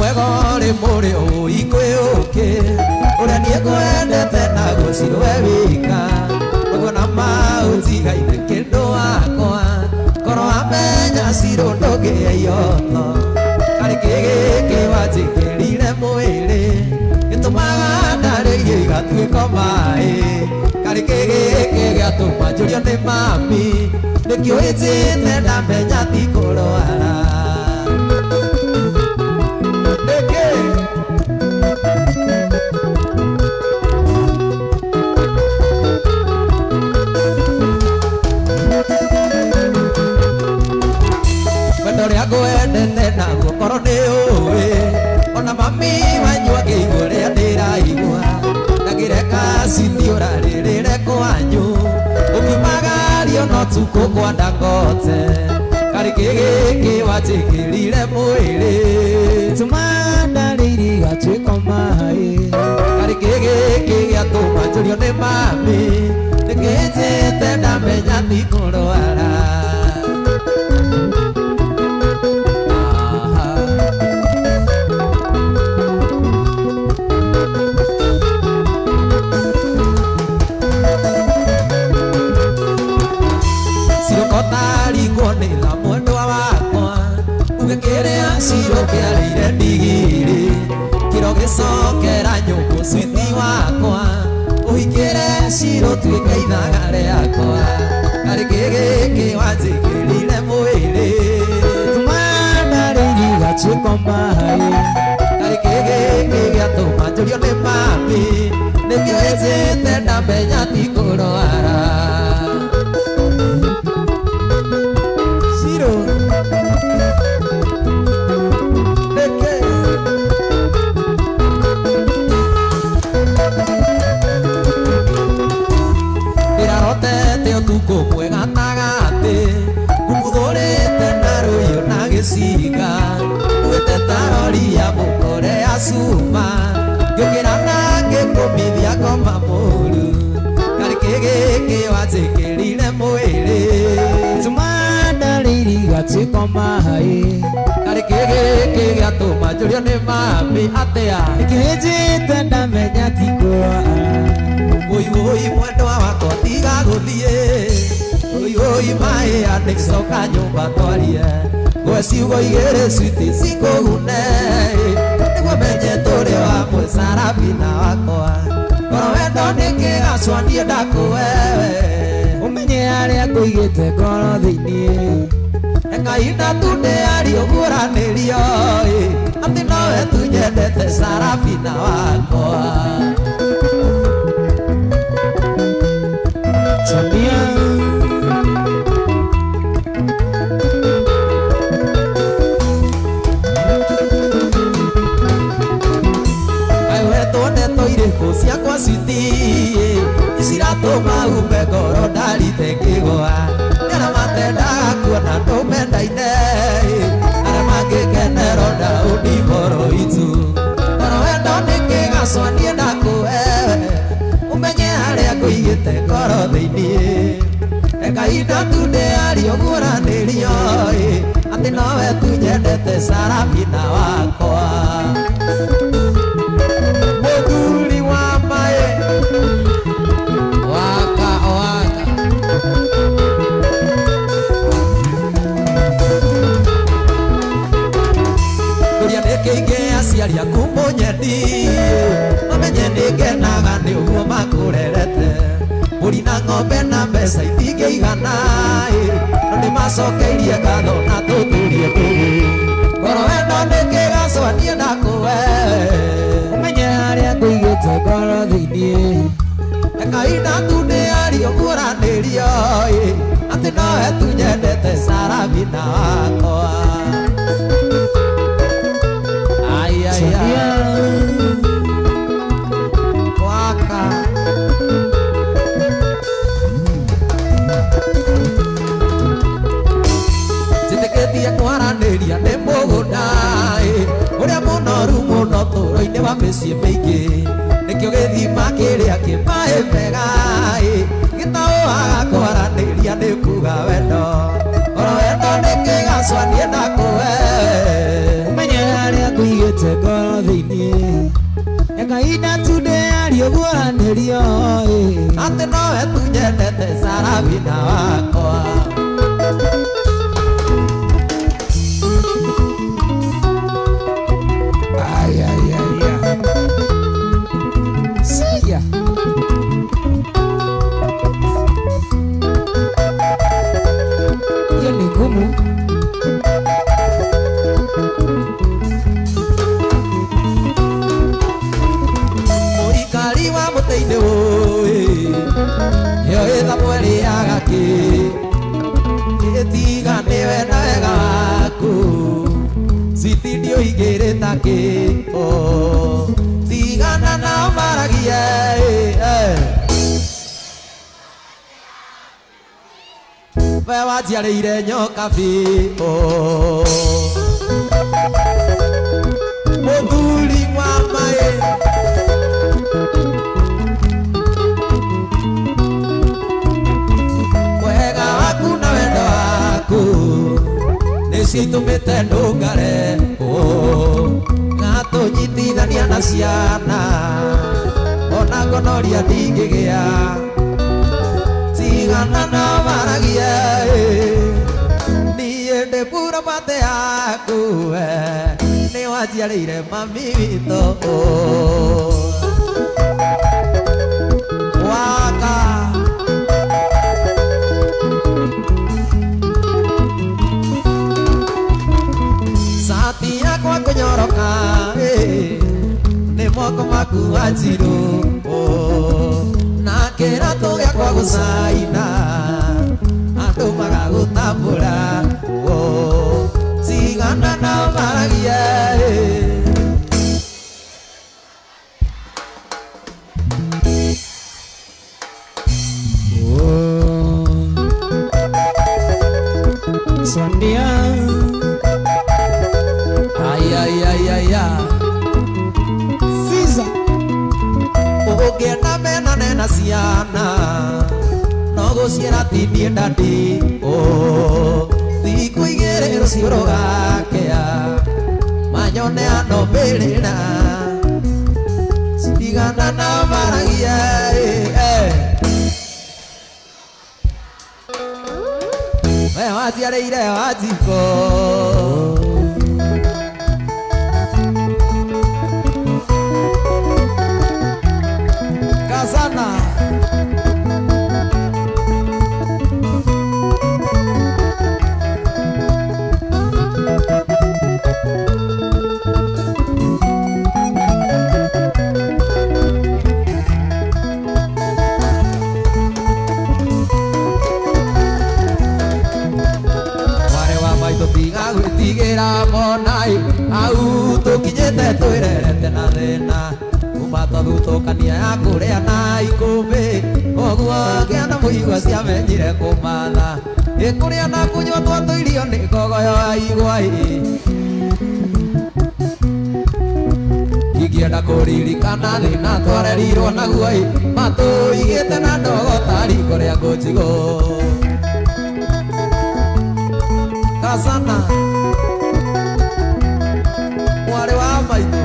Mwega ũrĩ mũrĩ ũi kwĩ ũkĩ ũrĩa niĩ ngwendete naguo cirwe wika ũguo na maũtigaine kĩndũ wakwa korwo wamenya cirũ ndũngĩe iyoto karĩ kĩ gĩkĩ wanjĩkĩrire mwĩrĩ gĩtũmaga ndarĩ irio igatuĩka maĩ karĩ kĩ gĩkĩ gĩatũma njũrio nĩ mami nĩkĩo ĩnjĩte ndamenya ti kũrwara. Nĩkĩ? Wendo ũrĩa ngwendete naguo korwo nĩ ũĩ ona mami wanyu angĩigua ũrĩa ndĩraigua ndangĩreka citiũra rĩrĩre kwanyu ũkiumagario no tukũ kwa Dangote karĩ kĩ gĩkĩ wanjĩkĩrire mwĩrĩ Tũma ndarĩ irio igatuĩka maĩ karĩ kĩ gĩkĩ gĩatũma njũrio nĩ mami nĩkĩnjĩte ndamenya ti kũrwara. Aha. Cirokotarigwo nĩ tha mwendwa wakwa uge kĩrĩa ciro kĩarĩire ndigiri kĩro gĩcokera nyũngũ switi wakwa ũhikĩre ciro tuĩke ithaga rĩakwa karĩ kĩ gĩkĩ wanjĩkĩrire mwĩrĩ Tũma ndarĩ irio igatuĩka maĩ karĩ kĩ gĩkĩ gĩatũma njũrio nĩ mami nĩkĩo ĩnjĩte ndamenya ti kũrwara. Ciro nĩkĩ? Ndĩrarotete ũtukũ mwega gatagatĩ nguthũrĩte na rũiyũ na gĩcinga nguĩte ta rori ya mũkore ya cuma ngĩũkĩra na ngĩkũmithia ngoma mũru karĩ kĩ gĩkĩ wanjĩkĩrire mwĩrĩ Tũma ndarĩ irio igatuĩka maĩ karĩ kĩ gĩkĩ gĩatũma njũrio nĩ mami atĩa Nĩkĩnjĩte ndamenya ti kũrwara Oi oi mwendwa wakwa tiga gũthiĩ oi oi maĩ anĩcoka nyũmba twarie ngwe ciugo igĩrĩ switi cikũgune nĩguo menye tũrĩ wa Sarafina wakwa korwo wendo nĩ kĩgacwa niĩ ndakũwewe Ũmenye harĩa ngũigĩte ngoro thĩiniĩ ekahinda tu ndĩario guũranĩrio atĩ nowe tu nyendete Sarafina wakwa. Samia Kaĩ wetwo ndeto irĩkũ ciakwa citi iciratũma ume ngoro ndarite ngĩgũa nĩ arĩa matendaga kuona tũmendaine arĩa mangĩkenero ndaũni mboro itu ngoro wendo nĩ kĩgacwa niĩ ndakũhewe ũmenye harĩa ngũigĩte ngoro thĩiniĩ ekahinda tu ndĩario guũranĩrio atĩ nowe tu nyendete Sarafina wakwa. Mũthuri wa maĩ waka waka Kũria nĩkĩ aciari aku mũnyendi mamenye nĩngenaga nĩ ũguo makũrerete mbũri na ng'ombe na mbeca itingĩigana no nĩmacokeirie ngatho na tũtũrie ndũgũ ngoro wendo nĩ kĩgacwa niĩ ndakũwe Ũmenye harĩa ngũigĩte ngoro thĩiniĩ ekahinda tu ndĩario guũranĩrio atĩ nowe tu nyendete Sarafina wakwa. Ai, ai, ai. Samia Waka. Njĩtĩkĩtie kwaranĩria nĩ mũgũnda ũrĩa mũnoru mũno tũro-inĩ wa mĩciĩ mĩingĩ nĩkĩo gĩthima kĩrĩa kĩ maĩ mega gĩtaũaga kwaranĩria nĩ kuga wendo ngoro wendo nĩ kĩgacwa niĩ ndakũwe Ũmenye harĩa ngũigĩte ngũigĩte ngoro thĩinĩ ekahinda tu ndĩario guoranĩrio ĩ. Atĩ nowe tu nyendete Sarafina wakwa. Ay, ay, ay, ay. Siya. Hiyo ni ngumu. Mũikari wa mũtĩ-inĩ ũĩ ĩyo ĩthamweri ya gakĩ ĩtiga nĩwe na wega waku citindio igĩrĩ ta kĩ tigana nao maragie we wanjiarĩire nyoka biũ mũthuri wa maĩ wega waku na wendo waku nĩcio itũmĩte ndũngare gatũnyitithania na ciana ona ngonoria ndingĩgĩa tigana na maragie niĩ ndĩ mbura mate yaku we nĩ wanjiarĩire mami witũ waka. Sati yakwa kũnyoroka nĩ moko maku wanjirũ na kĩratũ gĩakwa gũcaina andũ magagũtambũra tigana nao maragie. Oh. Swandia. Ay, ay, ay, ay, ay. Fiza. Ũngĩenda menane na ciana no gũciĩra ti niĩ ndandi thikũ igĩrĩ rũciũ rũgakĩa manyone ano mbĩrĩra tigana nao maragie. We wanjiarĩire Wanjikũ Kazana. Mwarĩ wa maitũ tiga gwĩtigĩra monai au tũkinyĩte twĩrerete na thĩna kuma twathutũkania ya kũrĩa na ikũmbĩ ũguo kĩana mũigua ciamenyire kũmatha ĩkũrĩa na kũnyua twatũirio nĩ ngogoyo ya igwa ingĩenda kũririkana thĩna twarerirwo naguo matũigĩte na ndogo ta riko rĩa ngũnjigũ Kazana mwarĩ wa maitũ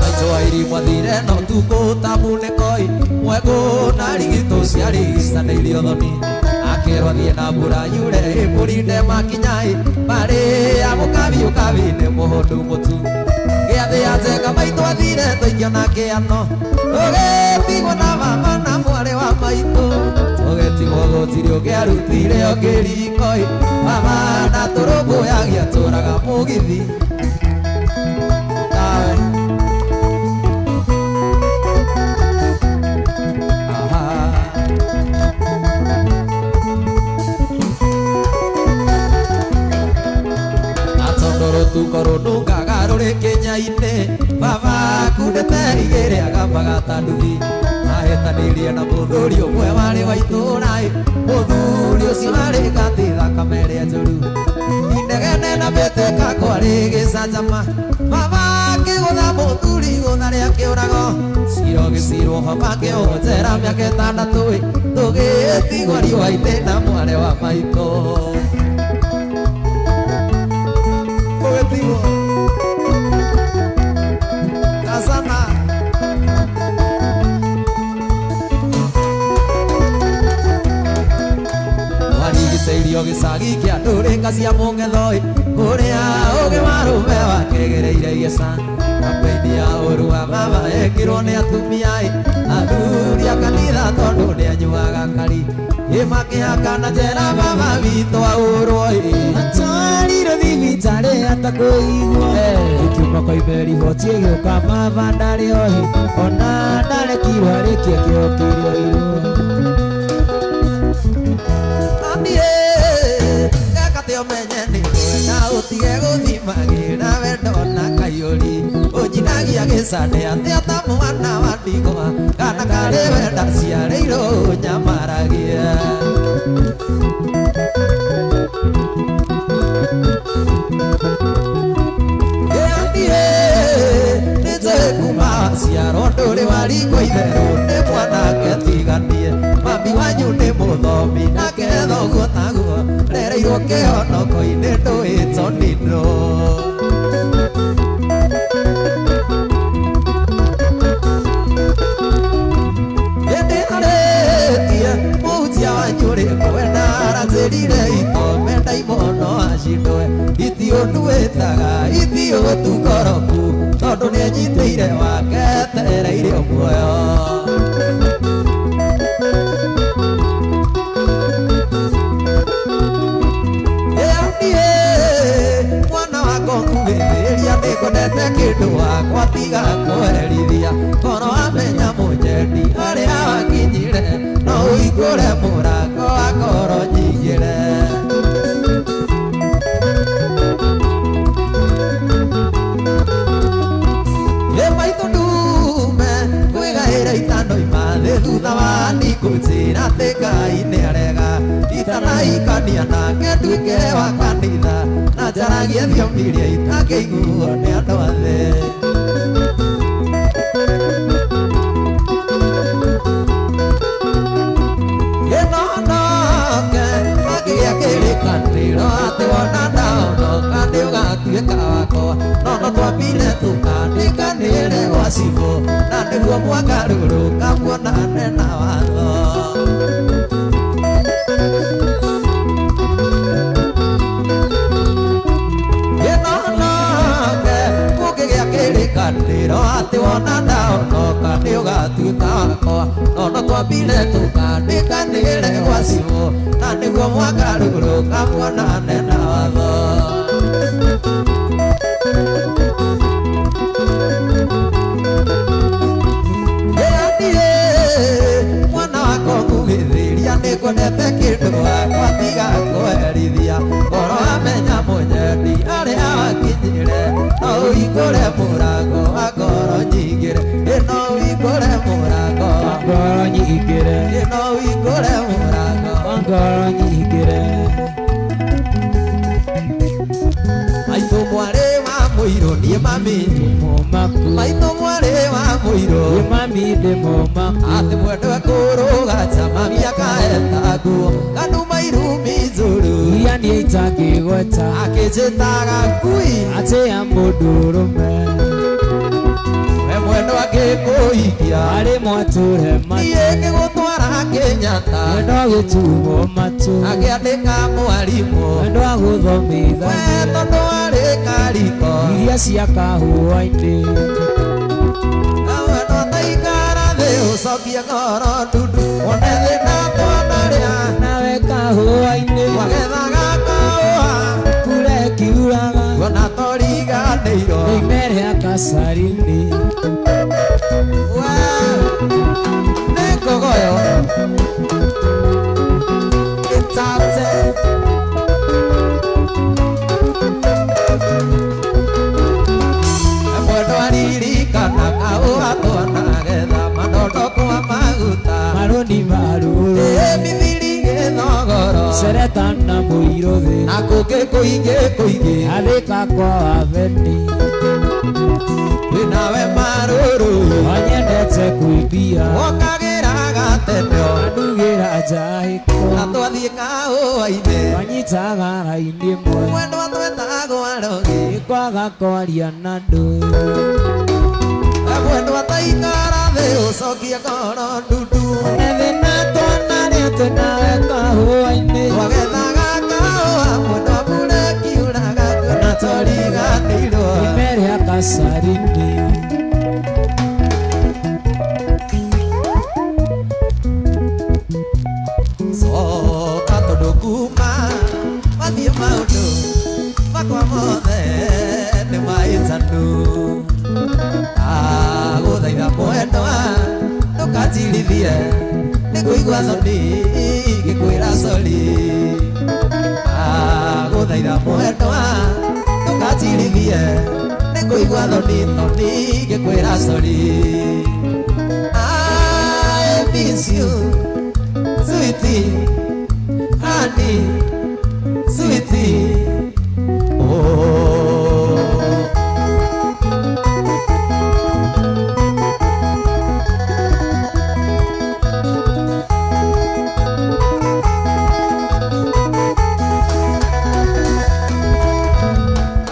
maitũ airi mwathire no tukũ ta munĩkoi mwegũ na rigitũ ciarigicanĩirio thoni akĩrwo athiĩ na mbura yure ĩmũrinde makinyai marĩ ya mũkabi ũkabi nĩ mũhũndu mũtu gĩathĩ ya njenga maitũ athire tũikio na kĩano tũgĩtigwo na mama na mwarĩ wa maitũ tũgĩtigwo gũtirĩ ũngĩarutire ũngĩrikoi mama na tũrũmbũyagia tũraga mũgithi tawe. Aha. Atondũ rũtuko rũnungaga rũrĩ kĩnya-inĩ baba kundĩte igĩrĩ agambaga ta nduthi ahĩtanĩirie na mũthuri ũmwe warĩ wa itũũra mũthuri ũcio arĩ gati thakame ĩrĩa njũru inegene na mĩtĩka kwarĩ gĩcanjama baba akĩgũtha mũthuri igũtha rĩa kĩũrago ciro gĩcirwo baba akĩohwo njera mĩaka ĩtandatũ tũgĩtigwo Ũgĩtigwo riũa itĩna mwarĩ wa maitũ. Ũgĩtigwo Kazana. Warigicĩirio gĩcagi kĩa ndũrĩka cia mũng'etho-ĩ, kũrĩa ũgĩ wa rũme wakĩgereire igĩca. Kambeini ya ũru wa mama ĩkirwo nĩ atumia-ĩ, athuri a kanitha tondũ nĩanyuaga kari. Ĩ makĩhakana njera mama witũ ahũrwo-ĩ. Atwarirwo thibitarĩ atakũigua. Ĩkiuma kwa riboti ĩgĩũka baba ndarĩ ohi ona ndarekirwo arĩkie kĩo kĩrĩa oirwo. Ũmenye nĩ kwenda ũtige gũthimagĩra wendo na kaiyũri. Ũnjinagia gĩcande atĩa ta mwana wa ndigwa, kana karĩ wenda ciarĩirwo ũnyamaragia. Nĩ njũĩ kuma waciarwo ndũrĩ waringwo itherũ nĩ mwanake tiganie. Mami wanyu nĩ mũthomi nake thoguo taguo, rereirwo kĩhonoko-inĩ ndũĩtwo nino. Hĩndĩ arĩtie mũhunjia wanyu rĩ kwenda aranjĩrire itome ndaimono acindwe. Iti ũnduĩtaga iti ũgũtungoroku, tondũ nĩanyitĩire wake etereire muoyo. Mwana wakwa ngugĩrĩria nĩngwendete kĩndũ wakwa tiga kũherithia. Korwo amenya mũnyendi harĩa wakinyire, no ũhingũre mũrango wa ngoro nyingĩre. Ĩ maitũ ndume ngwĩgaĩre itano imathĩ thutha wa nikũnjĩra atĩ Ngai nĩarega. Itanahikania nake nduĩke wa kanitha, na njaragie thiomi iria itangĩiguo nĩ andũ othe. Ĩnonoke makĩgĩa kĩrĩkanĩro atĩ wona ndahonoka nĩũgatuĩka wakwa. No no twambire tũkandĩkanĩre gwa cibũ, na nĩguo mwagarũrũka muonane na watho. Ĩnonoke kũngĩgĩa kĩrĩkanĩro atĩ wona ndahonoka nĩũgatuĩka wakwa. No no twambire tũkandĩkanĩre gwa cibũ, na nĩguo mwagarũrũka muonane na watho. Mwana wakwa ngugĩrĩria nĩngwendete kĩndũ wakwa tiga kũherithia. Korwo amenya mũnyendi harĩa wakinyire, no ũhingũre mũrango wa ngoro nyingĩre. Ĩ no ũhingũre mũrango wa ngoro nyingĩre. Ĩ no ũhingũre mũrango wa ngoro nyingĩre. Maitũ mwarĩ wa mũirũ niĩ mami ndĩ mũmaku. Maitũ mwarĩ wa mũirũ niĩ mami ndĩ mũmaku. Atĩ mwendwe kũrũga nja mami akaeta nguo kanuma irumi njũru. Iria niĩ itangĩgweta. Akĩnjĩtaga ngui atĩ ya mũndũrũme. We mwendwa ngĩkũhikia arĩ mwatũre matũ. Niĩ ngĩgũtwara Kenyatta. Mwendwa gĩtumo matũ. Akĩandĩka mwarimũ. Mwendwa gũthomithania. We tondũ arĩ kariko. Iria cia kahũa-inĩ. Na mwendwa taikara thĩ ũcokie ngoro ndundu. Wone thĩna twanarĩa. Nawe kahũa-inĩ. Wagethaga kahũa. Kure kiuraga. Kuona toriganĩirwo. Nĩimere akacarini. Nĩ ngogoyo. Ĩtate. Mwendwa ririkana kahũa twanagetha manondo kwa maguta. Marũni marũrũ. Ĩ mithiri gĩthogoro. Cereta na mũirũ thĩ. Na kũngĩ kũingĩ kũingĩ. Athĩka kwa wabeni. Wĩnawe marũrũ. Wanyendete kũimbia. Wokagĩra gatene. Andugĩte Tũkĩingĩra njahĩko Na twathiĩ kahũa-inĩ Twanyitaga raini ĩmwe Mwendwa twetagwo arogi Ĩkwaga kwaria na andũ Mwendwa taikara thĩ ũcokie ngoro ndundu Nethĩna twonarĩa twĩnawe kahũa-inĩ Twagethaga kahũa mwendwa mbura ĩkiuraga kuona twariganĩirwo Imeria kacarini Coka tondũ kuma mathiĩ maũndũ makwa mothe nĩ mahĩtanu Ndagũthaitha mwendwa ndũkanjirithie nĩ kũigua thoni ngĩkwĩra sori Ndagũthaitha mwendwa ndũkanjirithie nĩ kũigua thoni thoni ngĩkwĩra sori I miss you sweetie, honey, sweetie, oh.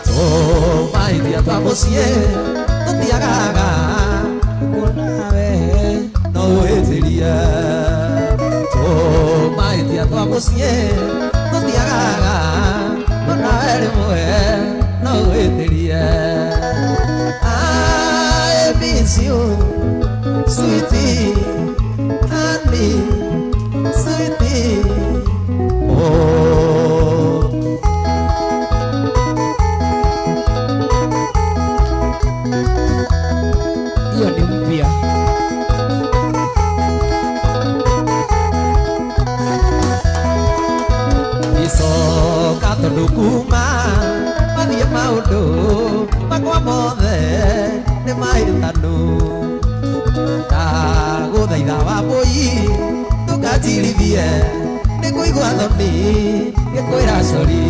Tũmaithia twa mũciĩ tũtiagaga Kuonawe no wĩtĩrie tũmaithia twa mũciĩ tũtiagaga no nawe rĩmwe no wĩtĩrie I miss you sweetie, honey, sweetie, oh. Hiyo ni mpya Icoka tondũ kuma mathiĩ maũndũ makwa mothe nĩ mahĩtanu Ndagũthaitha wambũi ndũkanjirithie nĩ kũigua thoni ngĩkwĩra sori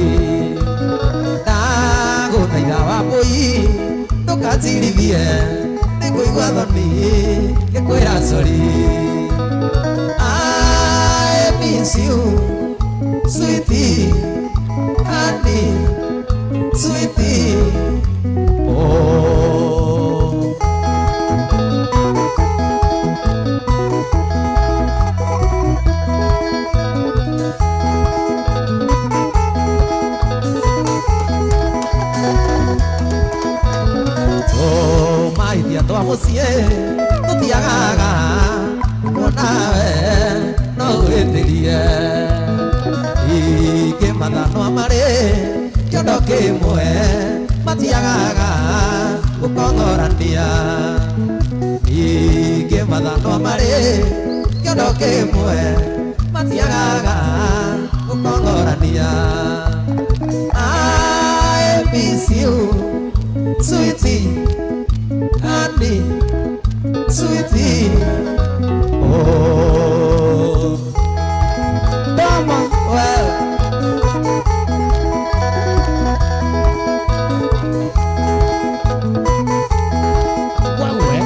Ndagũthaitha wambũi ndũkanjirithie nĩ kũigua thoni ngĩkwĩra sori I miss you sweetie, honey, sweetie, oh. Tũmaithia twa mũciĩ tũtiagaga kuonawe no wĩtĩrie Ingĩ mathanwa marĩ kĩondo kĩmwe matiagaga gũkong'orania Ingĩ mathanwa marĩ kĩondo kĩmwe matiagaga gũkong'orania I miss you sweetie, honey, sweetie, oh. Toma Well, wewe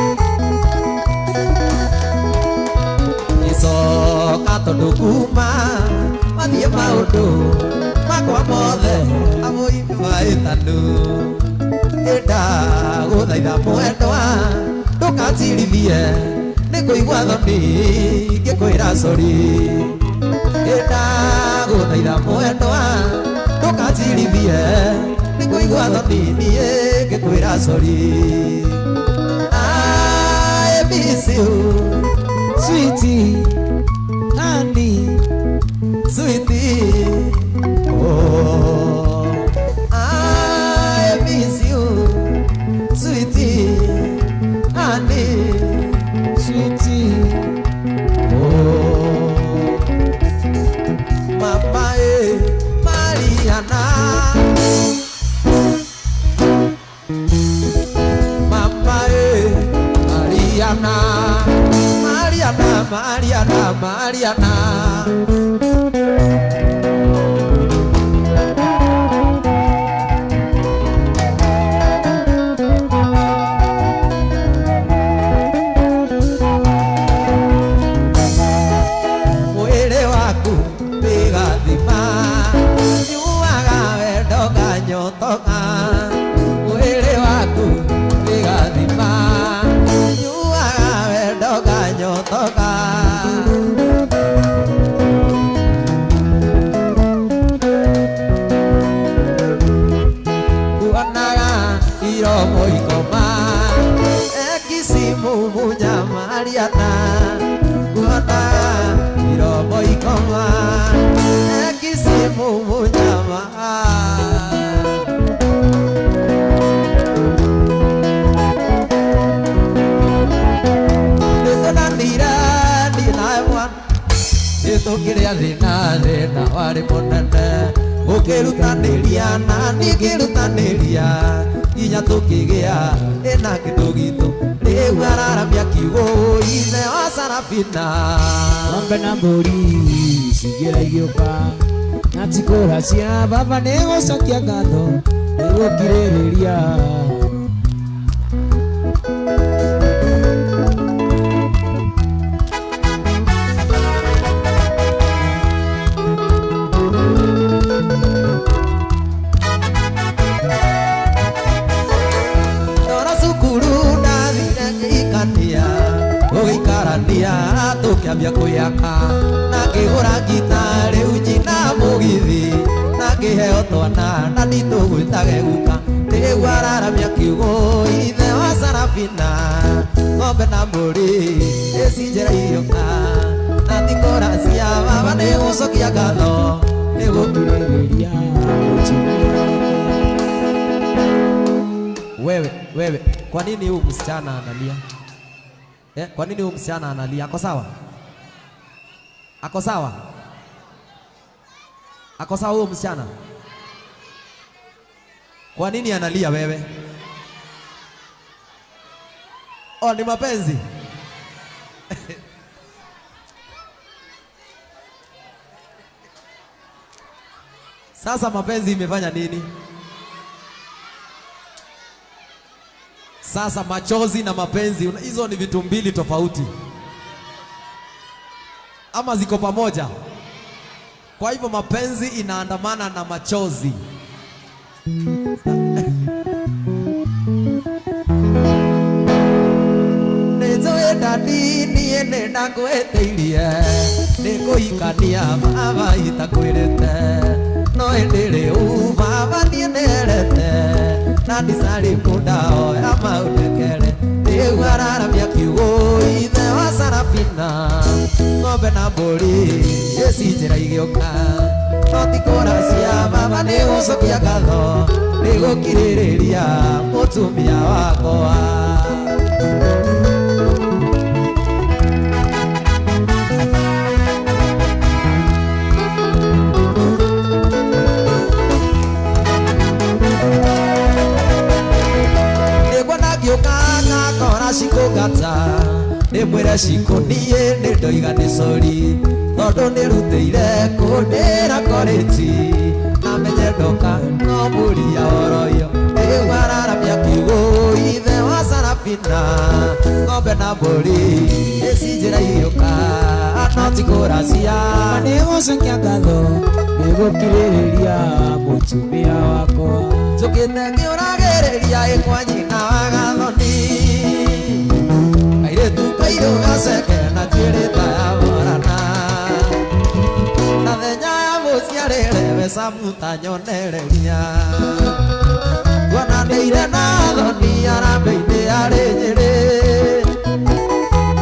icoka tondũ kuma mathiĩ maũndũ makwa mothe amũi nĩ mahĩtanu Ndagũthaitha mwendwa ndũkanjirithie nĩ kũigua thoni ngĩkwĩra sori Ndagũthaitha mwendwa ndũkanjirithie nĩ kũigua thoni niĩ ngĩkwĩra sori I miss you Sweetie honey sweetie, oh. I miss you sweetie, honey, Sweetie oh. Mama eh, Mariana, Mama eh, Mariana, Mariana, Mariana, Mariana. Ũkĩrutanĩria na niĩ ngĩrutanĩria nginya tũkĩgĩa ĩna kĩndũ gitũ rĩu araramia kiugo ithe wa Sarafina. Ng'ombe na mbũri cigĩra igĩũka na ti kũracia baba nĩ gũcokia ngatho nĩ gũkirĩrĩria. Ndora cukuru ndathire ngĩikania ũgĩikarania tũkĩambia kwĩyaka na ngĩgũra ngita rĩu njina mũgithi na ngĩheo twana na nditũgwĩtage guka rĩu araramia kiugo ithe wa Sarafina. Ng'ombe na mbũri ĩcinjĩra ihiũka na tikũracia baba nĩ gũcokia ngatho nĩ Gũkirĩrĩria mũtumia. Wewe, wewe, kwa nini huyu msichana analia? Kwa nini huyu msichana analia? Ako sawa? Ako sawa? Ako sawa huyu msichana? Kwa nini analia wewe? Oh, ni mapenzi. Sasa mapenzi imefanya nini? Sasa machozi na mapenzi, hizo ni vitu mbili tofauti, ama ziko pamoja? Kwa hivyo mapenzi inaandamana na machozi. Nĩnjũĩ ndadi niĩ nĩndakwĩtĩirie nĩngũhikania baba itakwĩrĩte no ĩndĩ rĩu baba niĩ nĩerete na ndicarĩ kũndahoya maũndekere rĩu araramia kiugo ithe wa Sarafina. Ng'ombe na mbũri ĩcinjĩra igĩũka no ti kũracia baba nĩ gũcokia ngatho nĩ gũkirĩrĩria mũtumia wakwa. Nĩguona ngĩũka ngakora cikũngata ndĩmwĩre cikũ niĩ nĩ ndoiga nĩ sori tondũ nĩrutĩire kũndĩra korĩti na menye ndoka no mbũri ya oroyo rĩu araramia kiugo ithe wa Sarafina. Ng'ombe na mbũri ĩcinjĩra ihiũka no ti kũracia Baba nĩ gũcokia ngatho nĩ gũkirĩrĩria mũtumia wakwa. Njũkĩte ngĩũragĩrĩria ĩ kwa nyina wa Gathoni kairĩtu kairũ gaceke na njuĩrĩ ta ya morana na thenya ya mũciarĩre we Samuta nyonereria tuonanĩire na Thoni arambĩ-inĩ arĩ Nyĩrĩ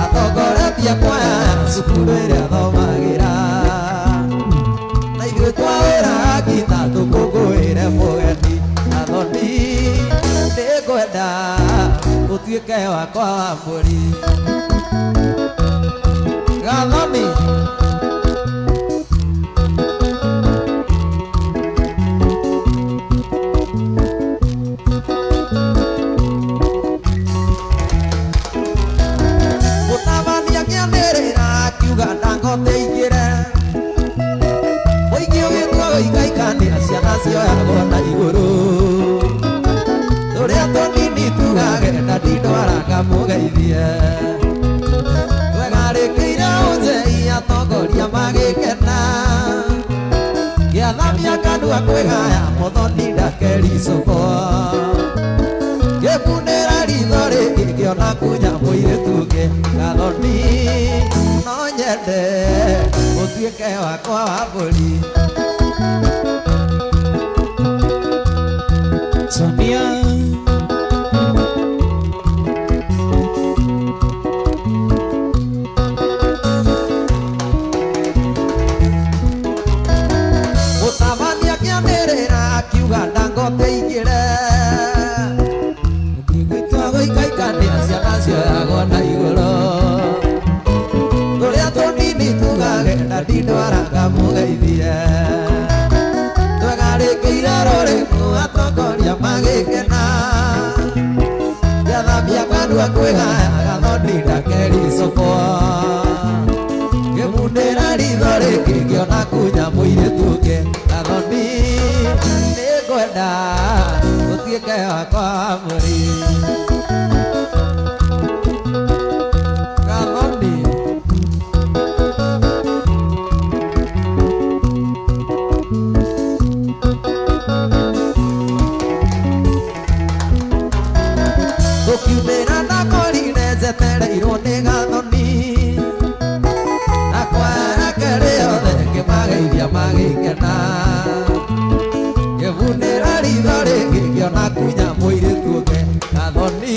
atongoretie kwaya ya cukuru ĩrĩa athomagĩra na ithuĩ twawĩraga ngita tũkũngũĩre mũgeni Gathoni nĩngwenda ũtuĩke wakwa wa mbũri Gathoni. Mũtabania akĩanĩrĩra akiuga Dangote aingĩre mũingĩ ũgĩtua gũikaikania ciana cioyagwo na igũrũ tũrĩa tũnini tugage ndandindwara ngamũgeithie twegarĩkĩire ũnjei atongoria magĩkena gĩathamia kanua kwĩgaya mũthoni ndakericũkwo ngĩmunĩra ritho rĩngĩ ngĩona kunya mũirĩtu ũngĩ Gathoni no nyende ũtuĩke wakwa wa mbũri. Sonia. Mũtabania akĩanĩrĩra akiuga Dangote aingĩre ũkĩgwĩtua gũikaikania ciana cioyagwo na igũrũ tũrĩa tũnini tugage ndandindwara ngamũgeithie. Ndonire rũrĩkũ atongoria magĩkena Gĩathamia kanua kwĩgaya gathoni ndakericũkwo Ngĩmunĩra ritho rĩngĩ ngĩona kunya mũirĩtu ũngĩ Gathoni nĩngwenda ũtuĩke wakwa mũrĩ Gathoni Gũkiumĩra ndakorire njetereirwo nĩ gathoni Na kwarake rĩothe ngĩmageithia magĩkena Ngĩmunĩra ritho rĩngĩ ngĩona kunya mũirĩtu ũngĩ Gathoni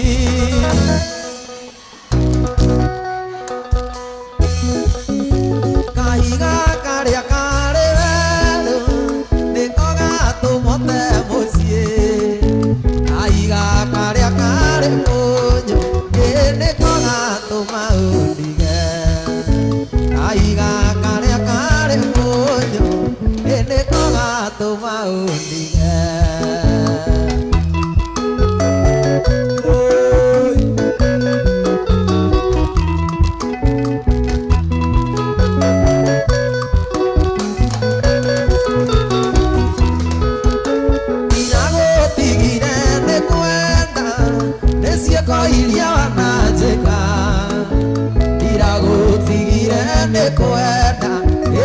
Kahiga karĩa karĩ werũ nĩko gatũma ũte mũciĩ Kahiga karĩa karĩ mũnyũ ĩ nĩko gatũma ũndige Kahiga karĩa karĩ mũnyũ ĩ nĩko gatũma ũndige Oi. Ndinagũtigire nĩ kwenda nĩ ciĩko iria wananjĩka Ndiragũtigire nĩ kwenda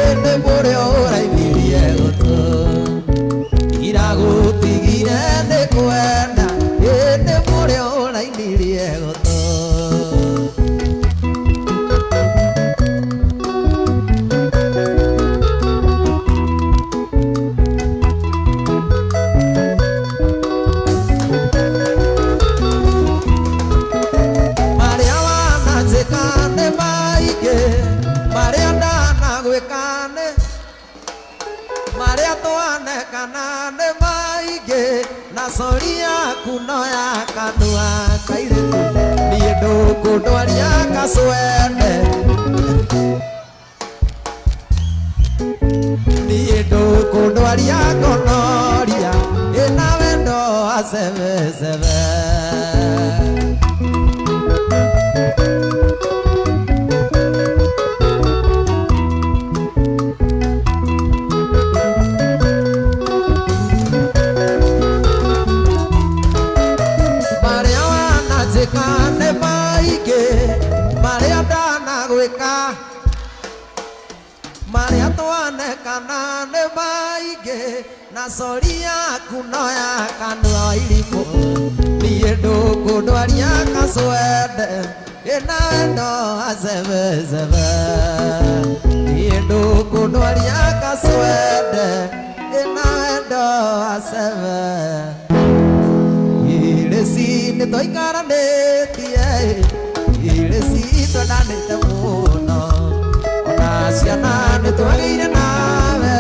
ĩndĩ mũrĩo ũraithirie gũtũ Ndiragũtigire nĩ kwenda ĩndĩ mũrĩo ũrainirie gũtũ Marĩa wananjĩka nĩ maingĩ marĩa ndanagwĩka nĩ marĩa twanekana nĩ maingĩ na cori yaku no ya kanua kairĩtu niĩ ndũkũndwaria gacwende niĩ ndũkũndwaria ngonoria ĩna wendo wa cebecebe Marĩa wananjĩka nĩ maingĩ marĩa ndanagwĩka marĩa twanekana nĩ maingĩ na cori yaku no ya kanua irimũ niĩ ndũkũndwaria gacwende ĩna wendo wa cebecebe niĩ ndũkũndwaria gacwende ĩna wendo wa cebe Ireci nĩ twaikaranĩtie Ireci twendanĩte mũno Ona ciana nĩ twagĩire nawe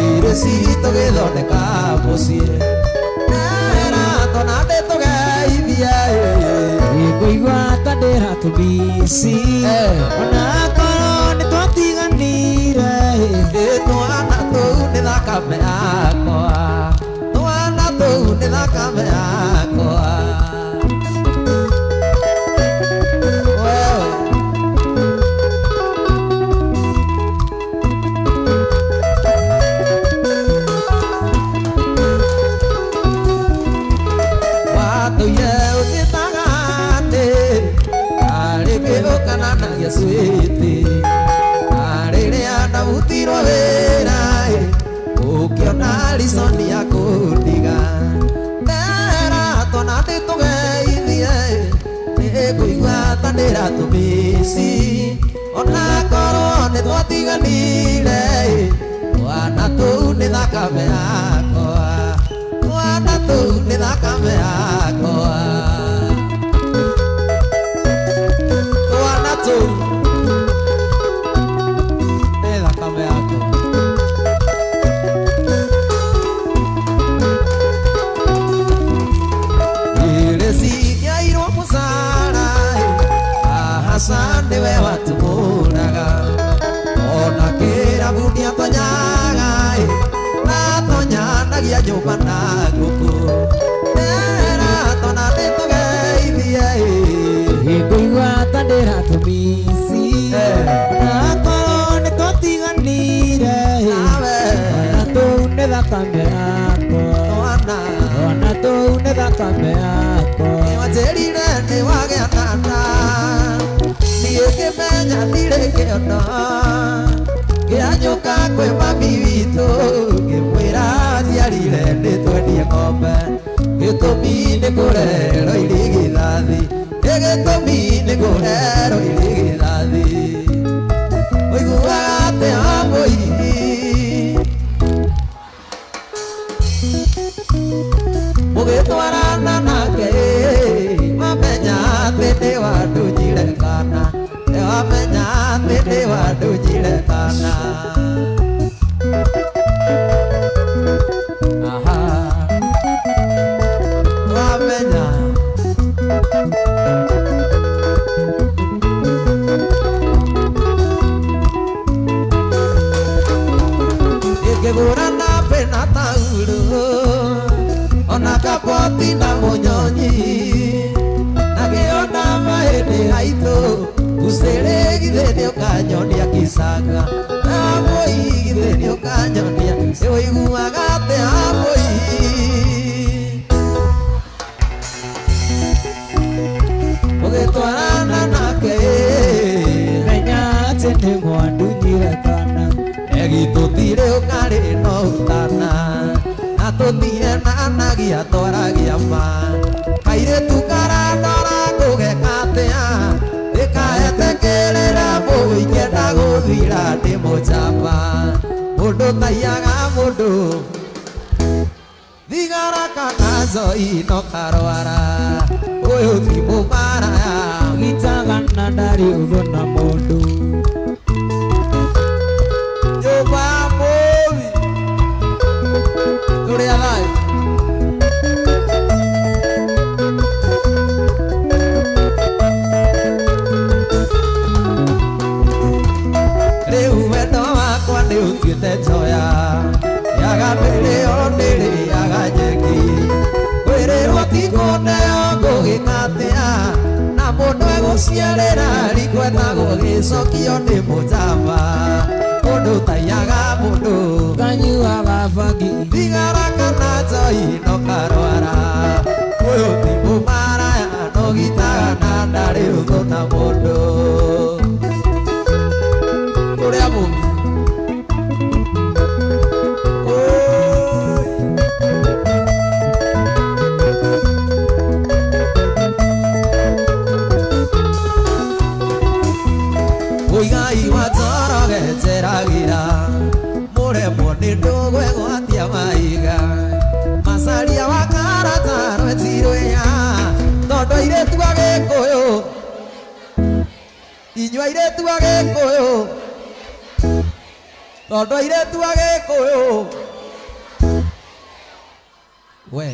Ireci tũgĩthondeka mũciĩ Nera tona ndĩ tũgeithie Ngũigua ta ndĩratũmici ona korwo nĩ twatiganire Ĩ twana tũu nĩ thakame yakwa Twana tũu nĩ thakame yakwa Wewe Watũire ũnjĩtaga atĩ arĩ kĩũkananagia switi na rĩrĩa ndabutirwo wĩra ĩ, ũkĩona riconi ya kũndiga ndera twana ndĩtũgeithie nĩngũigua ta ndĩratũmici ona korwo nĩ twatiganire ĩ, twana tũu nĩ thakame yakwa twana tũu nĩ thakame yakwa Twana tũu nĩ thakame yakwa Ireci mũcara Ahaca nĩwe watumũraga Ona kĩrabu nĩatonyaga Natonyaga nyũmba na ngũkũ Era tona nĩtũgeithie Ngũigua ta ndĩratũmici Nakorwo nĩtũtiganire Nawe Ona tũu nĩ thakame yakwa Twana Ona tũu nĩ thakame yakwa Nĩwanjĩrire nĩwagĩa na nda Niĩ ngĩmenya ndirĩ kĩondo Ngĩhanyũka kwĩ mami witũ Ngĩmwĩra njiarire nĩtwendie ng'ombe Gĩtũmi nĩ kũrerwo irigithathi Gĩtũmi nĩ kũrerwo irigithathi Ũiguaga atĩa mũihi Mũgĩtwarana nake Wamenya atĩ nĩwandunyire kana Wamenya atĩ nĩwandunyire kana Aha Wamenya Ingĩgũra nabe na taurũ Ona kaboti na mũnyonyi Na ngĩona mahĩndĩ haitũ Ucĩrĩ githĩ nĩũkanyonia kicanga Amũi githĩ nĩũkanyonia Nĩũiguaga atĩa amũi Ũgĩtwarana nake Menya atĩ nĩmwandunyire kana Egitũtirĩ ũkarĩ no ũtana Na tũtienanagia twaragia ma Kairĩtu karandora ngũgeka atĩa Ndĩkaete kĩrĩra mũingĩenda gũthira ndĩ mũnjamba Mũndũ taiyaga mũndũ Thigara kana njohi no karwara Ũyũ ti mũmaraya Gitaga na ndarĩ ũthũ na mũndũ Nyũmba ya mũũi Tũrĩ a thayũ Rĩu wendo wakwa nĩũtuĩte njoya Yaga nĩrĩo nĩrĩaga nyeki Kwĩrĩrwo ti kũneo ngũgĩka atĩa Na mũndũ egũciarĩra rikwetagwo gĩcokio nĩ mũnjamba Mũndũ taiyaga mũndũ Kanyuaga bangi Thigara kana njohi no karwara Ũyũ ti mũmaraya no gitaga na ndarĩ ũthũ na mũndũ Ũrĩa mũmi Oi. Ũigai wa Njoroge njeragira Mũremwo nĩ ndũgwegwatia maiga Macaria wa karata rwetirwĩa Tondũ airĩtu a Gĩkũyũ Inyuĩ airĩtu a Gĩkũyũ Tondũ airĩtu a Gĩkũyũ We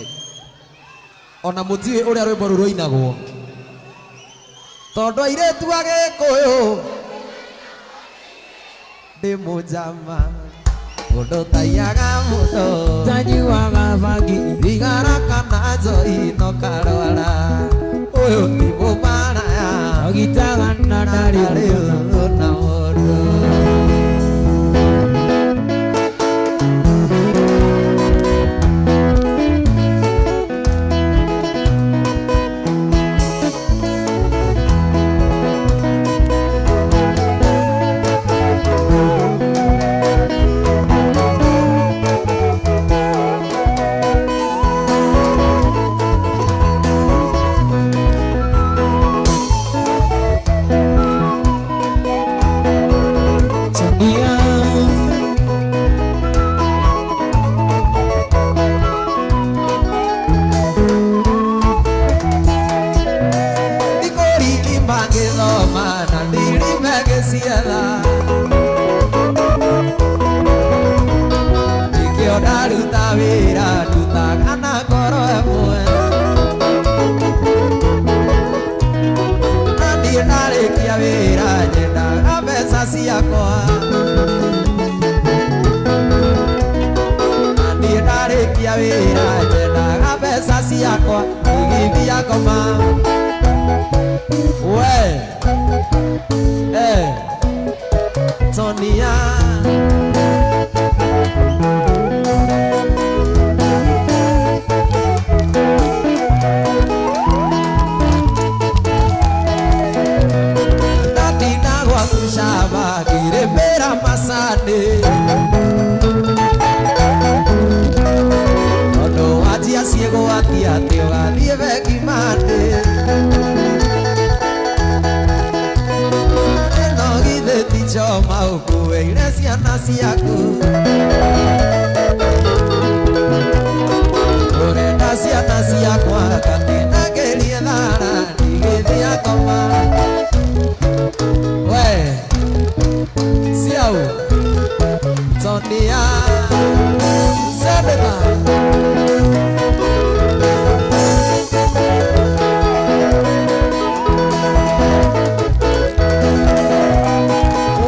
ona mũtiũĩ ũrĩa rwĩmbo rũu rũinagwo Tondũ airĩtu a Gĩkũyũ Ndĩ mũnjama Mũndũ taiyaga mũndũ Tanyuaga bangi Thigara kana njohi no karwara Ũyũ ti mũmaraya Gitaga na ndarĩ Ndarĩ ũthũ na ũthũ na mũndũ wĩra njendaga mbeca ciakwa igithia ngoma we eh Sonia ndatinda gwaku caba ngĩrĩmĩra macani tondũ wanjia ciĩgwatia atĩ ũgathiĩ bengi mandĩ ĩno githĩ ti njoma ũkuĩire ciana ciaku ũrenda ciana ciakwa ngatinangĩrie thara ndigĩthia ngoma we siau Sonia Zebeba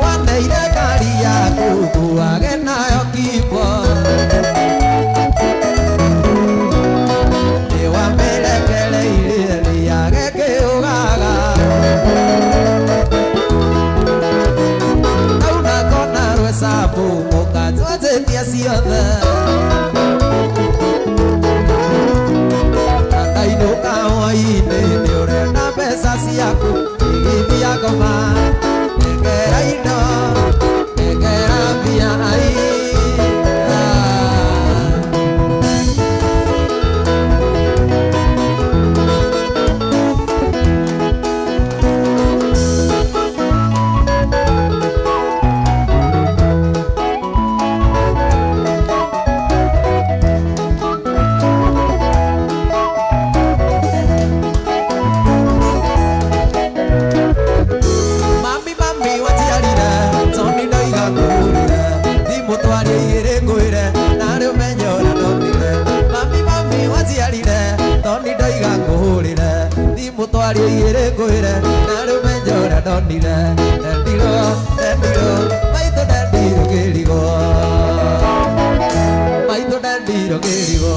waneire ngari yaku nguage nayo kibo nĩwamĩrekereirie rĩage kĩũgaga nauna kona rwecabu mũkanjwanjĩtie ciothe na ndainũka hwainĩ nĩũrenda mbeca ciaku igithia ngoma nengera indo nengera mbia ai ah. Mami mami waciarire Toni ndoiga ngũrire thimũ twarie igĩrĩ ngwĩre narĩ ũmenye ũrĩa ndonire Mami mami waciarire Toni ndoiga ngũhũrĩre thimũ twarie igĩrĩ ngwĩre narĩ ũmenye ũrĩa ndonire ndendirwo ndendirwo maitũ ndendirwo ngĩrigwo maitũ ndendirwo ngĩrigwo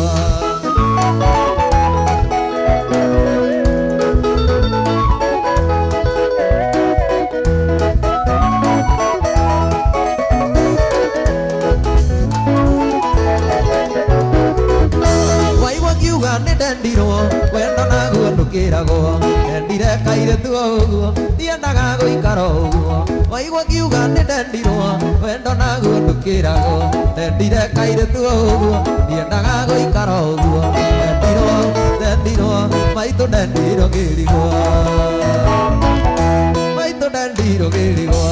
waigua ngiuga nĩ ndendirwo wendo naguo ndũkĩragwo ndendire kairĩtu o ũguo ndiendaga gũikara o ũguo waigua ngiuga nĩ ndendirwo wendo naguo ndũkĩragwo ndendire kairĩtu o ũguo ndiendaga gũikara o ũguo ndendirwo ndendirwo maitũ ndendirwo ngĩrigwo maitũ ndendirwo ngĩrigwo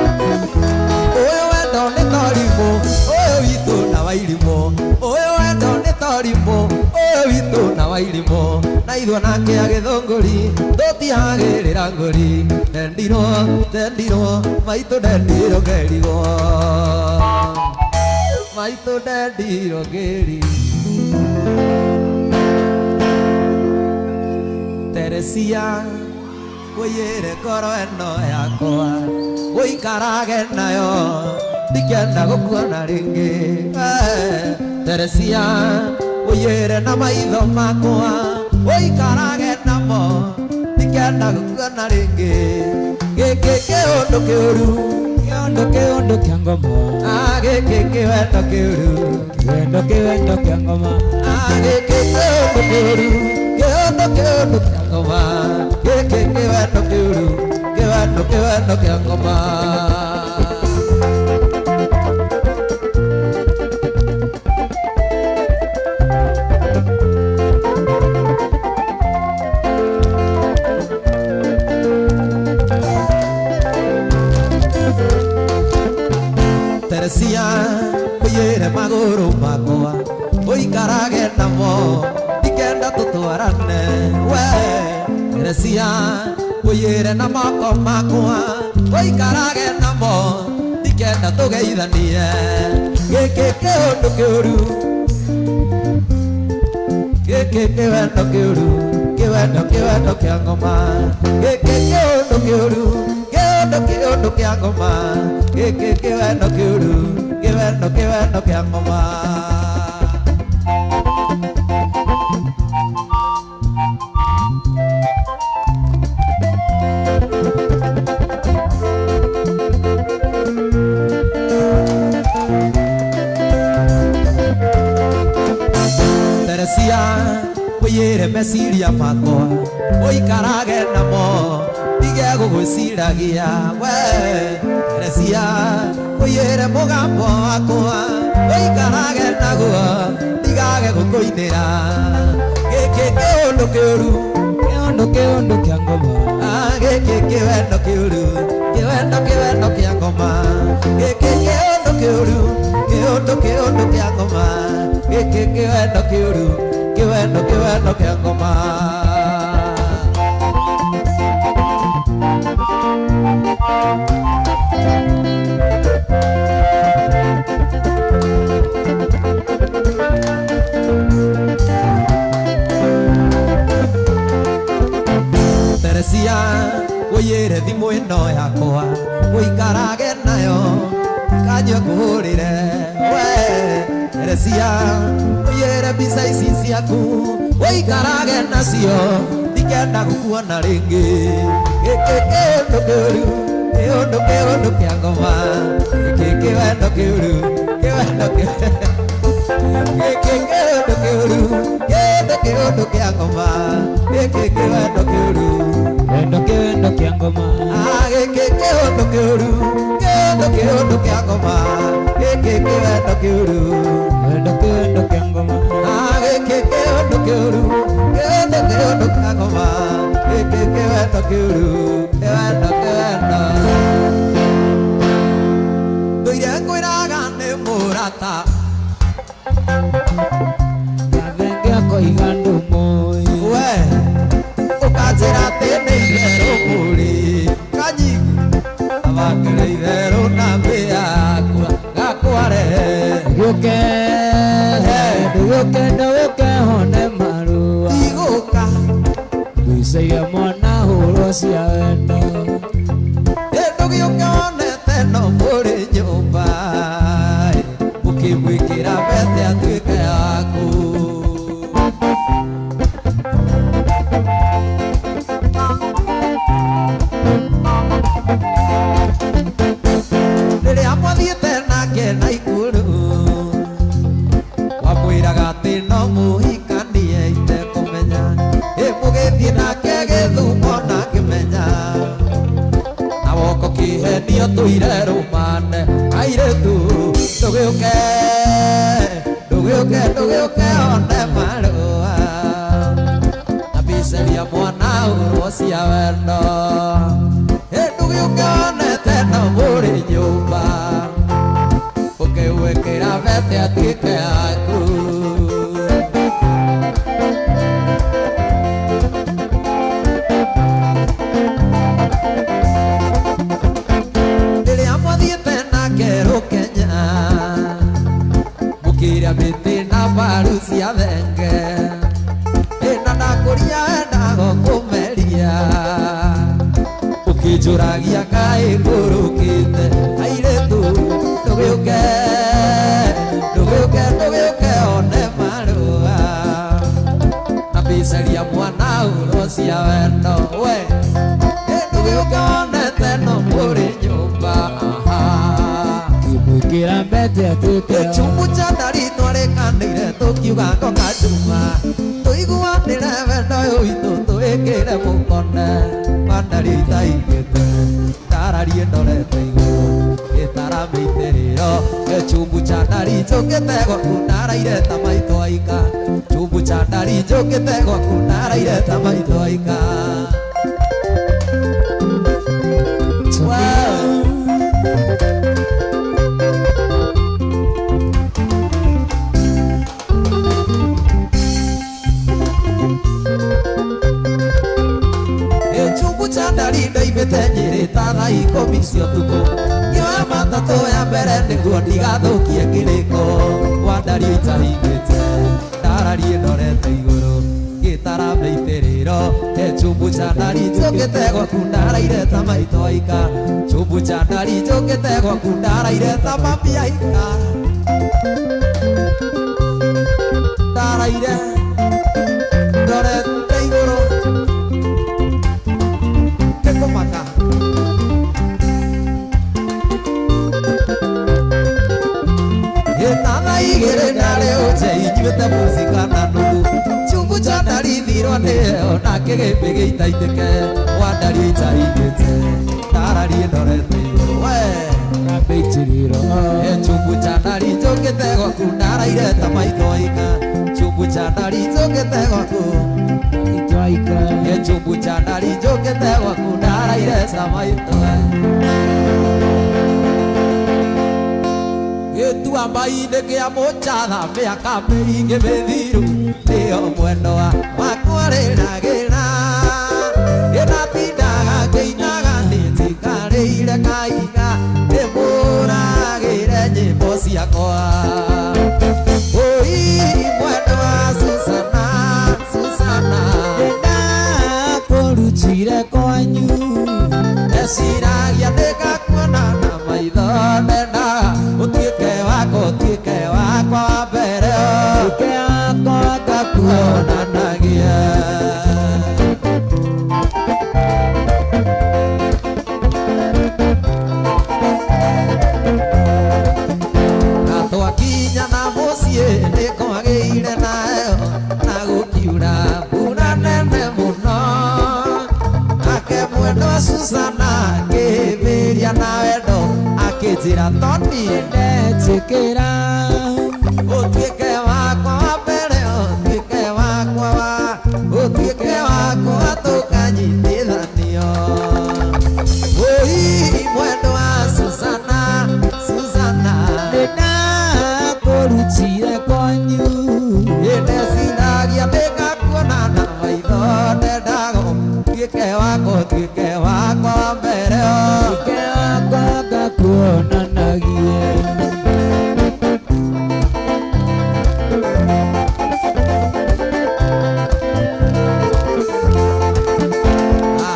ũyũ wendo nĩ torimũ ũyũ witũ na wairimũ ũyũ wendo nĩ torimũ ũyũ witũ na wairimũ na ithuĩ nake agĩthũngũri tũtiagĩrĩra ngũri ndendirwo ndendirwo maitũ ndendirwo ngerigwo maitũ ndendirwo ngĩri Teresia wĩyĩre ngoro ĩno yakwa ũikarage nayo ndikenda gũkuona rĩngĩ Eh, Teresia ũiyĩre na maitho makwa ũikarage namo ndikenda gũkuona rĩngĩ gĩkĩ kĩũndũ kĩũru Kĩũndũ kĩũndũ kĩa ngoma Ah, gĩkĩ kĩwendo kĩũru Kĩwendo kĩwendo kĩa ngoma Ah, gĩkĩ kĩũndũ kĩũru kĩũndũ kĩũndũ kĩa ngoma gĩkĩ kĩwendo kĩũru kĩwendo kĩwendo kĩa ngoma Teresia ũiyĩre magũrũ makwa ũikarage namo ndikenda tũtwarane we Teresia ũiyĩre na moko makwa ũikarage namo ndikenda tũgeithanie gĩkĩ kĩũndũ kĩũru Gĩkĩ kĩwendo kĩũru, kĩwendo kĩwendo kĩa ngoma. Gĩkĩ kĩũndũ kĩũru, kĩũndũ kĩũndũ kĩa ngoma. Gĩkĩ kĩwendo kĩũru, kĩwendo kĩwendo kĩa ngoma. Teresia wĩyĩre meciria makwa ũikarage namo ndige gũgwĩciragia we. Teresia wĩyĩre mũgambo wakwa ũikarage naguo ndigage gũkũinĩra. Gĩkĩ kĩũndũ kĩũru, kĩũndũ kĩũndũ kĩa ngoma. Ah, gĩkĩ kĩwendo kĩũru, kĩwendo kĩwendo kĩa ngoma. Gĩkĩ kĩũndũ kĩũru, kĩũndũ kĩũndũ kĩa ngoma. Gĩkĩ kĩwendo kĩũru, kĩwendo kĩwendo kĩa ngoma. Teresia wĩyĩre thimũ ĩno yakwa ũikarage nayo kanyue kũhũrĩre we. Teresia wĩyĩre mbica ici ciaku ũikarage nacio ndikenda gũkuona rĩngĩ. Gĩkĩ kĩũndũ kĩũru, kĩũndũ kĩũndũ kĩa ngoma. Gĩkĩ kĩwendo kĩũru, kĩwendo kĩũndũ. Gĩkĩ kĩũndũ kĩũru, kĩũndũ kĩũndũ kĩa ngoma. Gĩkĩ kĩwendo kĩũru, Kĩwendo kĩwendo kĩa ngoma. Ah, gĩkĩ kĩũndũ kĩũru, kĩũndũ kĩũndũ kĩa ngoma. Gĩkĩ kĩwendo kĩũru, Kĩwendo kĩwendo kĩa ngoma. Ah, gĩkĩ kĩũndũ kĩũru, kĩũndũ kĩũndũ kĩa ngoma. Gĩkĩ kĩwendo kĩũru, kĩwendo kĩwendo. Ndũire ngwĩraga nĩ mũrata Gathenge akoiga ndũmũĩ. We ũkanjĩra atĩ nĩ itherũ mũrĩ kanyingi abakĩrĩ itherũ na mbĩa gakware. Ndũgĩũke, ndũgĩũke, ndũgĩũke hone marũa. Ndigũka. Ngwĩcaria mwana hũrwo cia wendo. Ndũgĩũke wonete no mũrĩ nyũmba ũkĩmwĩkĩra mbete atuĩke yaku. Rĩrĩa mwathiĩte nake na ikuru wamwĩraga atĩ no mũhikanie itekũmenya. Ĩ mũgĩthiĩ nake gĩthumo na ngĩmenya na woko kĩhenio tũire rũmane. Airĩtu ndũgĩũke, ndũgĩũke, ndũgĩũke one marũa na mbiceria mwana ũrwo cia wendo. Ĩ ndũgĩũke wonete no mũrĩ nyũmba ũkĩwĩkĩra mbete atuĩke yaku. Rĩrĩa mwathiĩte nake rũkenya mũkĩrĩa mĩtĩ na mbaru cia thenge ĩna ndakũria endago kũmeria ũkĩnjũragia kaĩ ngũrũkĩte. Airĩtu ndũgĩũke, ndũgĩũke, ndũgĩũke one marũa na mbiceria mwana ũrwo cia wendo we. Ndũgĩũke wonete no mũrĩ nyũmba. Ngĩmwĩkĩra mbete atuĩke Gĩchumbu cha ndari twarĩkanĩire tũkiuga ngoka njuma tũiguanĩre wendo ũyũ witũ tũĩkĩre mũkone mandari itaigĩte ndararie ndorete igũrũ gĩtara mĩitĩrĩro. Gĩchumbu cha ndari njũkĩte gwaku ndaraire ta maitũ aika. Chumbu cha ndari njũkĩte gwaku ndaraire ta maitũ aika. Gĩchumbu cha ndari ndoimĩte Nyĩrĩ ta thaa ikũmi cia ũtukũ ngĩoya matatũ ya mbere nĩguo ndigathũkie kĩrĩko. Wa ndari itahingĩte ndararie ndorete igũrũ. Chumbu cha ndari njũkĩte gwaku ndaraire ta maitho aika. Chumbu cha ndari njũkĩte gwaku ndaraire ta mami aika. Ndaraire ndorete igũrũ nĩkũmaka. Ĩtana igĩrĩ ndarĩ ũnje inyuĩte mũcika na nuthu. Chumbu cha ndari thirwo nĩyo na kĩgĩmbĩ gĩitaitĩke wa ndari itaigĩte ndararie ndorete igũrũ we. Ngambĩitĩrĩro. Chumbu cha ndari njũkĩte gwaku ndaraire ta maitho aika. Chumbu cha ndari njũkĩte gwaku Itwaika. Chumbu cha ndari njũkĩte gwaku ndaraire ta maitho gĩtuamba-inĩ kĩa mũcatha mĩaka mĩingĩ mĩthiru nĩyo mwendwa wakwa rĩragĩra ĩnatindaga ngĩinaga nĩnjikarĩire kaiga ndĩmũragĩre nyĩmbo ciakwa. Oi mwendwa Susana, Susana, Nĩndakũrutire kwanyu. Ndeciragia ndĩgakuona na maitho ndendaga ũtuĩke wakwa, ũtuĩke wakwa wa mbere Tuĩke wakwa ngakuonanagia. Na twakinya na mũciĩ nĩkwagĩire nayo na gũkiura mbura nene mũno. Nake mwendwa Susana akĩhĩmbĩria na wendo akĩnjĩra Toni Ndetĩkĩra. Ũtuĩke wakwa wa mbere, ũtuĩke wakwa wa, ũtuĩke wakwa tũkanyitithanio. Oi mwendwa Susana, Susana, Nĩndakũrutire kwanyu. Ndeciragia ndĩgakuona na maitho ndendaga ũtuĩke wakwa, ũtuĩke wakwa wa mbere. Tuĩke wakwa ngakuonanagie.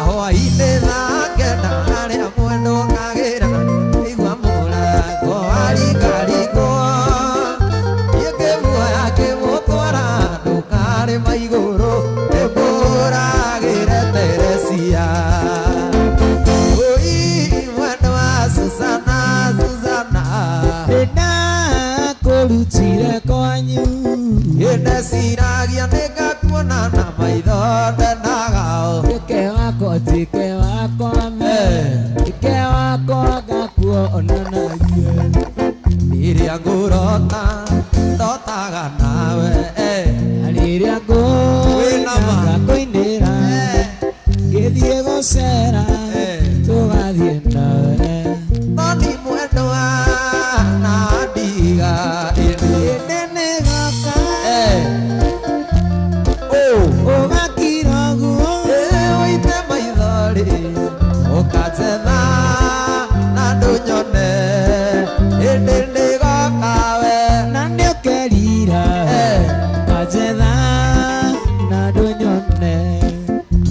Hwaĩ-inĩ thaa kenda harĩa mwendwa okagĩra igua mũrango waringaringwo. Niĩ ngĩmuoya ngĩmũtwara ndũkarĩ maigũrũ ndĩmũragĩre Teresia. Oi mwendwa Susana, Susana, Nĩndakũrutire kwanyu. Ndeciragia nĩngakuona na maitho ndendaga Tuĩke wakwa, tuĩke wakwa tuĩke wakwa ngakuonanagie. Rĩrĩa ngũrota ndotaga nawe. Na rĩrĩa Wĩna ma. ngũinĩra ngĩthiĩ gũcera tũgathiĩ nawe. Toni mwendwa na ndiga ĩndĩ Ĩndĩ nĩgoka ũgakira ũguo. Ũite maithori ũkanjetha na ndũnyone ĩndĩ nĩgoka we. Na nĩũkerira nganjetha na ndũnyone.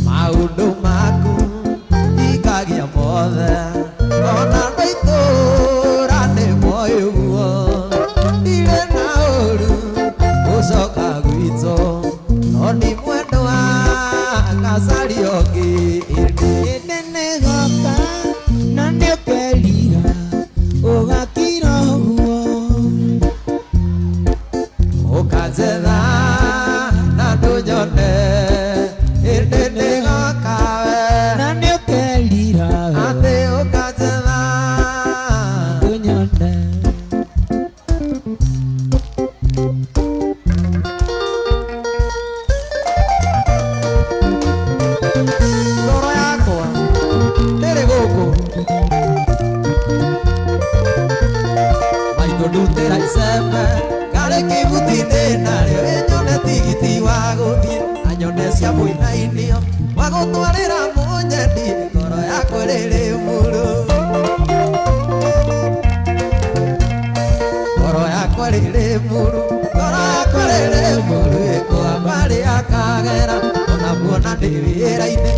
Maũndũ maku ikagia mothe ona ndũitũra nĩ moĩ ũguo. Ndirĩ na ũru gũcoka gwitũ no nĩ mwendwa ngacaria ũngĩ ĩndĩ. Ĩndĩ nĩgoka na nĩũkerira ũgakira ũguo. Ũkanjetha na ndũnyone ĩndĩ nĩgoka we. Na nĩũkerira Atĩ ũkanjetha ndũnyone. Ngoro yakwa ndĩrĩ gũkũ maitũ ndutĩra icembe karĩ kĩbuti-inĩ narĩo ĩnyone tigiti wa gũthiĩ na nyone cia mũinainio wa gũtwarĩra mũnyendi ngoro yakwa rĩrĩ mũrũ. Ngoro yakwa rĩrĩ mũrũ, ngoro yakwa rĩrĩ mũrũ ĩkwa marĩ akagera ona muona ndĩ wĩra-inĩ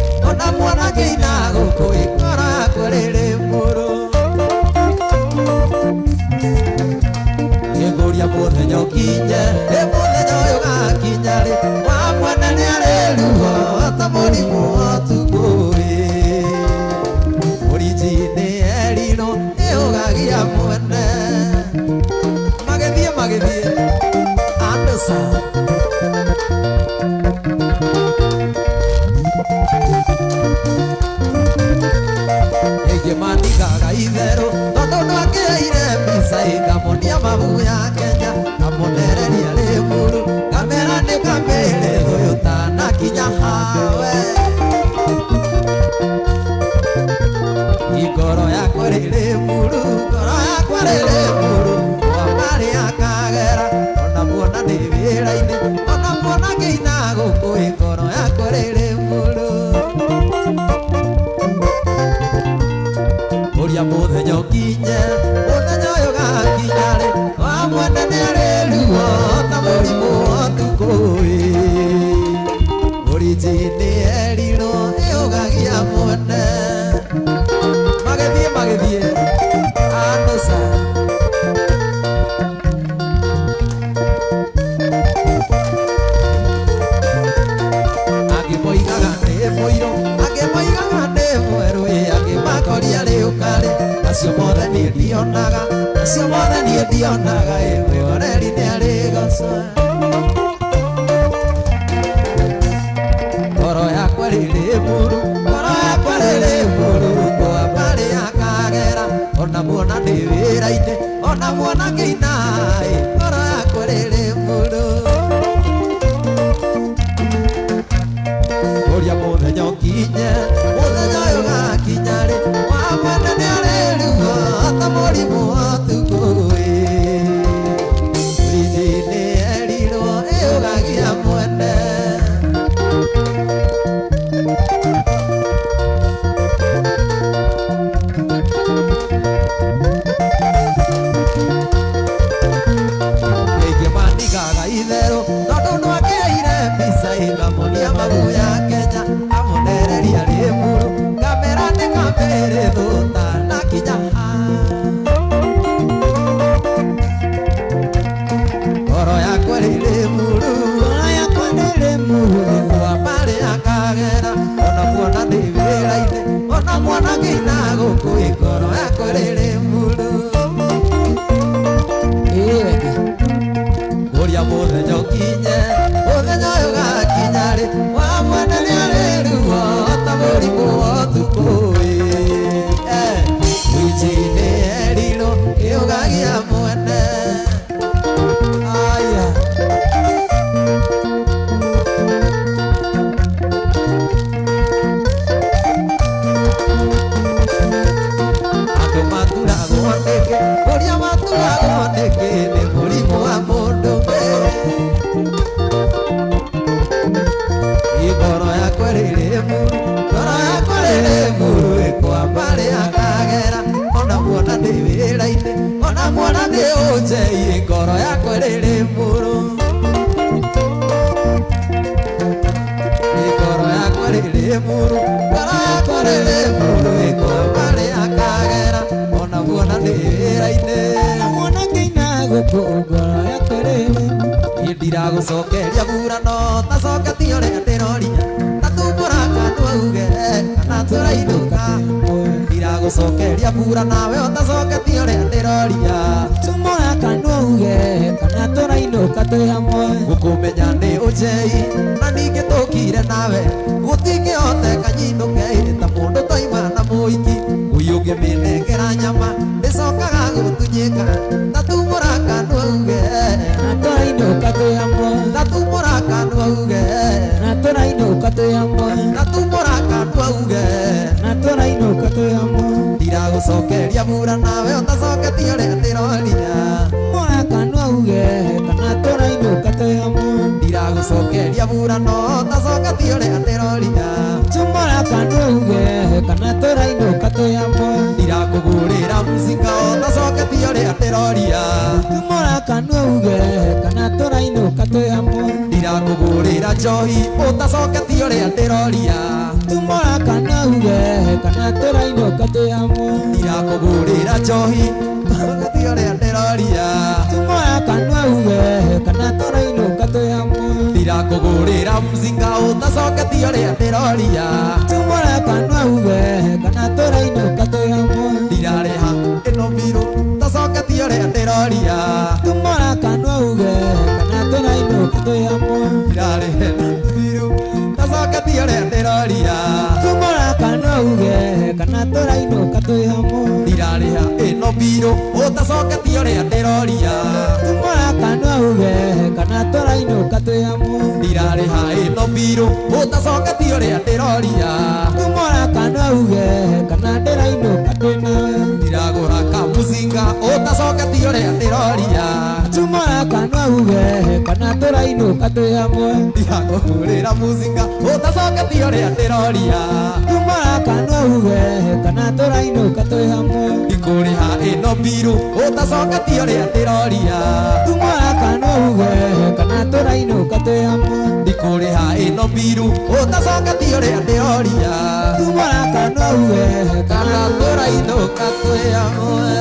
kĩina gũkũ ĩngoro yakwa rĩrĩ mũrũ Nĩngũria mũthenya ũkinye ĩ mũthenya ũyũ ũgakinya rĩ wa mwene nĩarĩ ruo ta mũrimũ wa ũtukũ ĩ Mũrinji nĩ erirwo ĩũgagia mwene magĩthiĩ magĩthiĩ Anderson Ĩngĩ manigaga itherũ tondũ ndwakĩire mbica ĩkamonia mabu ya Kenya kamonereria rĩmuru kamera nĩ kamĩrĩ ũyũ tanakinya hawe Ngoro yakwa rĩrĩ muru ngoro yakwa rĩrĩ muru wa marĩ akagera ona muona ndĩ wĩra-inĩ ona muona ngĩina gũkũ ĩ ngoro yakwa rĩrĩ muru Ũria mũthenya ũkinye mũthenya ũyũ ũgakinya rĩ wa mwene nĩarĩ ruo ta mũrimũ wa ũtukũ ĩ Mũrinji nĩerirwo ĩũgagia mwene magĩthiĩ magĩthiĩ Anderson Angĩ moigaga nĩ mũirũ angĩ moigaga nĩ mwerũ ĩ angĩ makoria rĩũka rĩ macio mothe niĩ ndionaga macio mothe niĩ ndionaga ĩ mwĩhoreri nĩarĩ goca Ngoro yakwa rĩrĩ mũru ngoro yakwa rĩrĩ mũru kwa mbarĩ akagera ona muona ndĩ wĩra-inĩ ona muona ngĩina ĩ ngoro yakwa rĩrĩ mũru Ũria mũthenya ũkinye mũthenya ũyũ ũgakinya rĩ wa mwene nĩarĩ ruo ta mũrimũ wa ũtukũ ĩ Mũrinji nĩerirwo ĩũgagia mwene Aingĩ manigaga itherũ tondũ ndwakĩire mbica ĩkamonia mabu ya Kenya amonereria rĩmuru kamera nĩ kamĩrĩ thũta na kinya ha Ngoro yakwa rĩrĩ muru Ngoro yakwa rĩrĩ muru kwa marĩ akagera ona muona ndĩ wĩra-inĩ ona muona ngĩina gũkũ ĩ ngoro yakwa rĩrĩ muru Ĩĩ wenge Ũria mũthenya ũkinye mũthenya ũyũ ũgakinya rĩ wa mwene nĩarĩ ruo ta mũrimũ wa ũtukũ ĩ Mũinji nĩerirwo ĩũgagia mwene aya Andũ maturagwo nĩkĩ ũrĩa maturagwo nĩkĩ nĩ mũrimũ wa mũndũ Ngoro yakwa rĩrĩ muru ngoro yakwa rĩrĩ muru ĩkwa mbarĩ akagera ona muona ndĩ wĩra-inĩ ona muona ndĩ ũnjei ngoro yakwa rĩrĩ muru Ngoro yakwa rĩrĩ muru ngoro yakwa rĩrĩ muru ĩkwa mbarĩ akagera ona muona ndĩ wĩra-inĩ Ona muona ngĩina gũkũ ngoro yakwa rĩrĩ Niĩ ndiragũcokeria burano tacoketie ũrĩa ndĩroria tatumbũra kanua uge kana tũrainũka ndiragũcokeria bura nawe ũtacoketie ũrĩa ndĩroria Tumũra kanua uge kana tũrainũka twĩ hamwe gũkũmenya nĩ ũnjei na ningĩ tũkire nawe gũtingĩhoteka nyinũke ta mũndũ toima na mũiki ngui ũngĩmĩnengera nyama ndĩcokaga gũtunyĩka tatumbũra kanua uge Na tũrainũka twĩ hamwe tatumbũra kanua uge Na tũrainũka twĩ hamwe tatumbũra kanua uge Na tũrainũka twĩ hamwe ndiragũcokeria bura nawe ũtacoketie ũrĩa ndĩroria Tumũra kanua uge kana tũrainũka twĩ hamwe ndiragũcokeria bura no ũtacoketie ũrĩa ndĩroria Tumũra kanua uge kana tũrainũka twĩ hamwe ndirakũgũrĩra mzinga ũtacoketie ũrĩa ndĩroria. Tumũra kanua uge kana tũrainũka twĩ hamwe. Ndirakũgũrĩra njohi ũtacoketie ũrĩa ndĩroria. Tumũra kanua uge kana tũrainũka twĩ hamwe. Ndirakũgũrĩra njohi ũtacoketie ũrĩa ndĩroria. Tumũra kanua uge kana tũrainũka twĩ hamwe. Ndirakũgũrĩra mzinga ũtacoketie ũrĩa ndĩroria. Tumũra kanua uge kana tũrainũka twĩ hamwe. Ndirarĩha ĩno mbirũ ũtacoketie ũrĩa ndĩroria. Tumũra kanua uge kana tũrainũka twĩ hamwe. Ndirarĩha ĩno mbirũ ũtacoketie ũrĩa ndĩroria. Tumũra kanua uge kana tũrainũka twĩ hamwe. Ndirarĩha ĩno mbirũ ũtacoketie ũrĩa ndĩroria. Tumũra kanua uge kana tũrainũka twĩ hamwe. Ndirarĩha ĩno mbirũ ũtacoketie ũrĩa ndĩroria. Tumũra kanua uge kana ndĩrainũka twĩ nawe. Ndiragũra kamũcinga ũtacoketie ũrĩa ndĩroria. Tumũra kanua uge kana tũrainũka twĩ hamwe. Ndirakũgũrĩra mũcinga ũtacoketie ũrĩa ndĩroria. Tumũra kanua uge kana tũrainũka twĩ hamwe. Ndikũrĩha ĩno mbirũ ũtacoketie ũrĩa ndĩroria. Tumũra kanua uge kana tũrainũka twĩ hamwe. Ndikũrĩha ĩno mbirũ ũtacoketie ũrĩa ndĩroria. Tumũra kanua uge kana tũrainũka twĩ hamwe.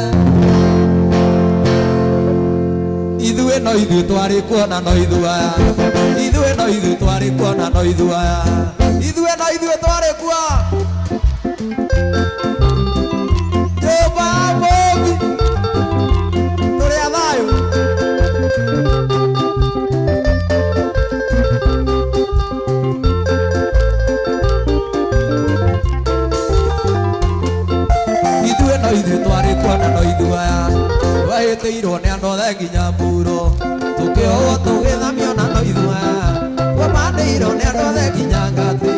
Ithuĩ no ithuĩ twarĩ kuona no ithuĩ aya. Ithuĩ no ithuĩ twarĩ kuona no ithuĩ aya. Ithuĩ no ithuĩ twarĩ kuo. Nyũmba ya Mũmbi tũrĩ a thayũ. Ithuĩ no ithuĩ twarĩ kuona no ithuĩ aya. Twahĩtĩirwo nĩ andũ othe nginya mburo. Tũkĩohwo tũgĩthamio na no ithuĩ aya. Twamandĩirwo nĩ andũ othe nginya ngatĩ.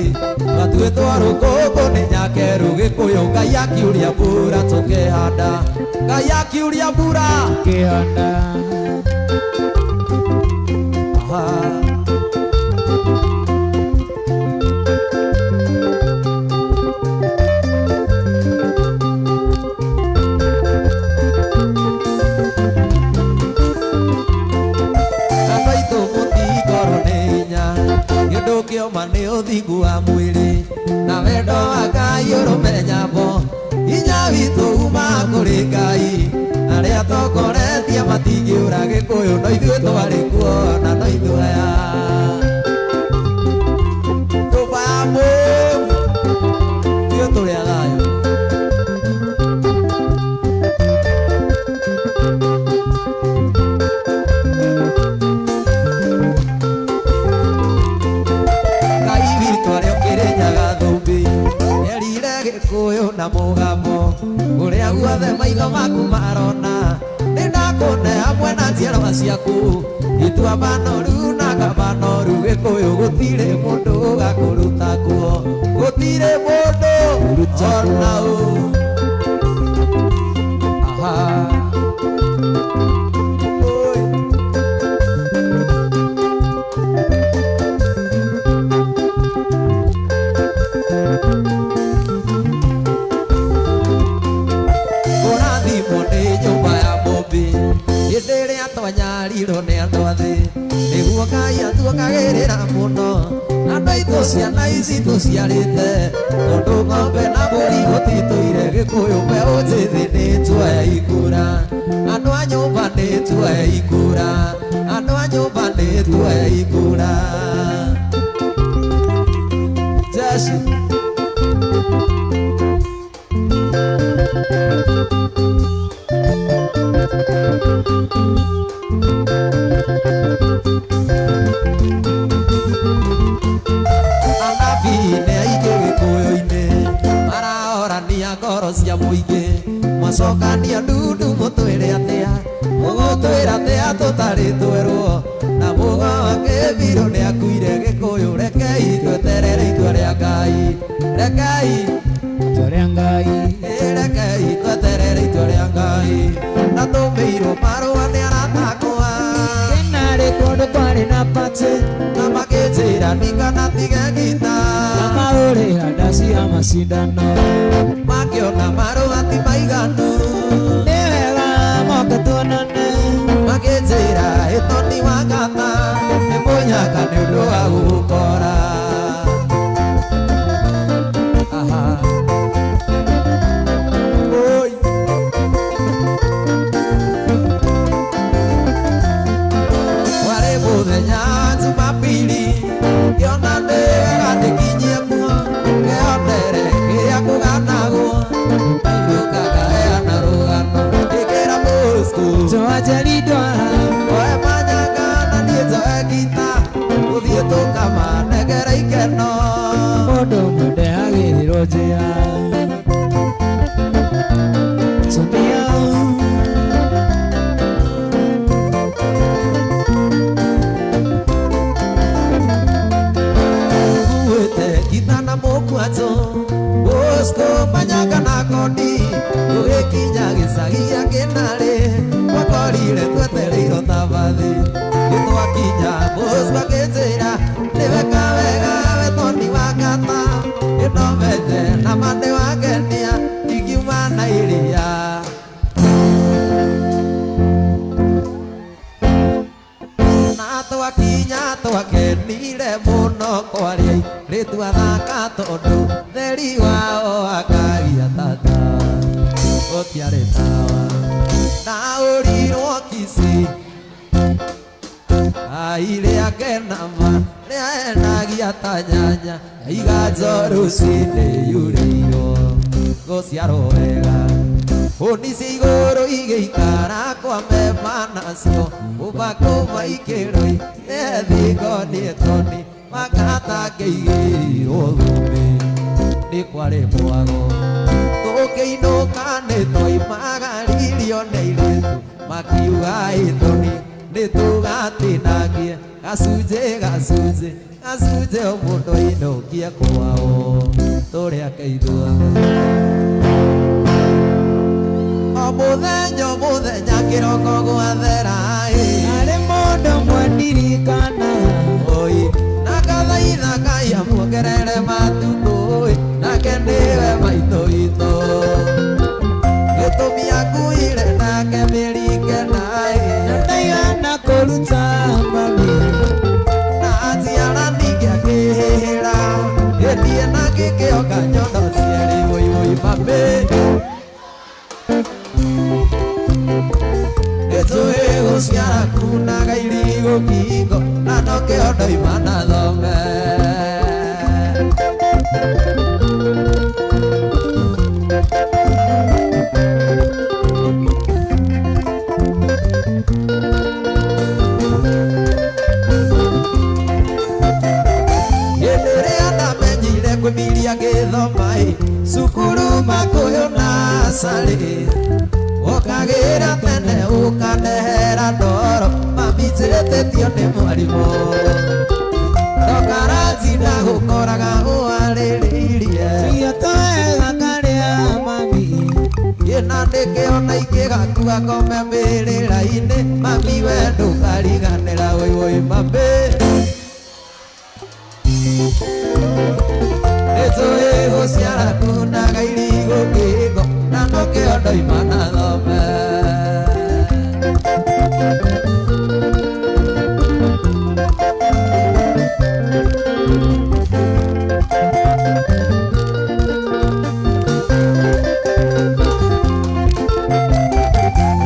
Twatuĩtwo rũkũngũ nĩ nyakerũ Gĩkũyũ. Ngai akiuria mbura tũkĩhanda. Ngai akiuria mbura kĩhanda. Andũ aitũ mũtikorwo nĩ hinya, kĩndũ kĩoma nĩ ũthingu wa mwĩrĩ na wendo wa Ngai ũrũme nyambo. Hinya witũ umaga kũrĩ Ngai, arĩa atongoretie matingĩũra Gĩkũyũ no ithuĩ twarĩ kuo na no ithuĩ aya. Nyũmba ya Mũmbi ithuĩ tũrĩ a thayũ. Ngai witũ arĩa ũkĩrĩnyaga thũmbĩ erire Gĩkũyũ na mũgamo kũrĩa guothe maitho maku marona nĩndakũne hamwe na njiarwa ciaku ituamba noru na kamba noru Gĩkũyũ gũtirĩ mũndũ ũgakũruta kuo gũtirĩ mũndũ ona ũ. Aha. Oi. Kũrathimwo nĩ nyũmba ya Mũmbi hĩndĩ ĩrĩa twanyarirwo nĩ andũ a thĩ nĩguo Ngai atuongagĩrĩra mũno andũ aitũ ciana ici tũciarĩte tondũ ng'ombe na mbũri gũtitũire Gĩkũyũ mbeũ njĩthĩ nĩ tuoe ikura andũ a nyũmba nĩ tuoe ikura andũ a nyũmba nĩ tuoe ikura. Jeshi. Anabii nĩ aingĩ Gĩkũyũ-inĩ marahorania ngoro cia mũingĩ mwacokania ndundu mũtwĩre atĩa mũgũtwĩra atĩa tũtarĩ twerwo na mũgo wa Kĩbirũ nĩ akuire Gĩkũyũ rekei tweterere itua rĩa Ngai rekei Itua rĩa Ngai. Rekei tweterere itua rĩa Ngai na tũmĩirwo marũa nĩ aratakwa Kĩnarĩ kũndũ kwarĩ na party na makĩnjĩra ndikana tige ngita na mahũrĩra ndaci ya macindano makĩona marũa ti maiganu tuonane. Makĩnjĩra ĩtoni wa ngata nĩ mũnyaka nĩ ũndũ wa gũkora. Aha. Oi. Warĩ mũthenya Jumapili ngĩona nĩ wega ndĩkinyie kuo ngĩonere kĩrĩa kũganagwo ainũka ngaheana rũgano ngĩkĩra Bosco Toa Jelidwa. Oe manyanga na niĩ njoe ngita gũthiĩ tũkamanengera ikeno. Mũndũ mwende agĩrĩrwo njĩra. Tumia. Nguĩte ngita na mũkwanjũ Bosco manyanga na kondi tũgĩkinya gĩcagi gĩa Kĩnarĩ twakorire twetereirwo tabathi gĩtwakinya Bosco akĩnjĩra nĩ weka wega we Toni wa ngata ĩno menye na ma nĩ wangenia ingiuma na iria. Na twakinya twakenire mũno kwaria rĩtwa thaka tondũ theri wao akagia tata gũtiarĩ tawa ndaũrirwo Kisii ai rĩake nama rĩaenagia ta nyanya iganjo rũcinĩ yurĩirwo gũciarwo wega hũni cia igũrũ igĩikara kwa mema nacio ũbakũma ikĩroi nĩthingo nĩ toni makata ngĩigĩirwo thũmbĩ nĩ kwarĩ mwago tũkĩinũka nĩ twoimagaririo nĩ airĩtu makiuga ĩtoni nĩ tũgatĩnangie gacunjĩ gacunjĩ gacunjĩ o mũndũ ainũkie kwao tũrĩ ake ithuothe. O mũthenya o mũthenya kĩroko gwathera ĩ Harĩ mũndũ ũmwe ndirikanaga. Oi, nakathaitha Ngai amuongerere matukũ ĩ, nake nĩwe maitũ witũ. Gĩtũmi akuire nake mĩringe naĩ, Na ndaigana kũruta mami. Na aciara ningĩ akĩhĩhĩra, gĩthiĩ na gĩkĩoka nyondo cierĩ wũi wũi mami. Nĩtũĩ gũciara kunaga irigũ ngingo, na nokĩo ndoima na thome. Hĩndĩ ĩrĩa ndamenyire kwĩmiria ngĩthoma ĩ, cukuru Makũyũ na Carĩ ũkagĩra tene ũkanehera ndoro mami njĩtĩtio nĩ mwarimũ ndokarathi ndagũkoraga ũarĩrĩirie Tuiyo twega karĩa mami. ĩna ndĩkĩona ingĩgakua ngome mbĩrĩra-inĩ mami we ndũkariganĩra wũi wũi mami. Nĩtũĩ gũciara kunaga irigũ ngingo na nokĩo ndoima na thome.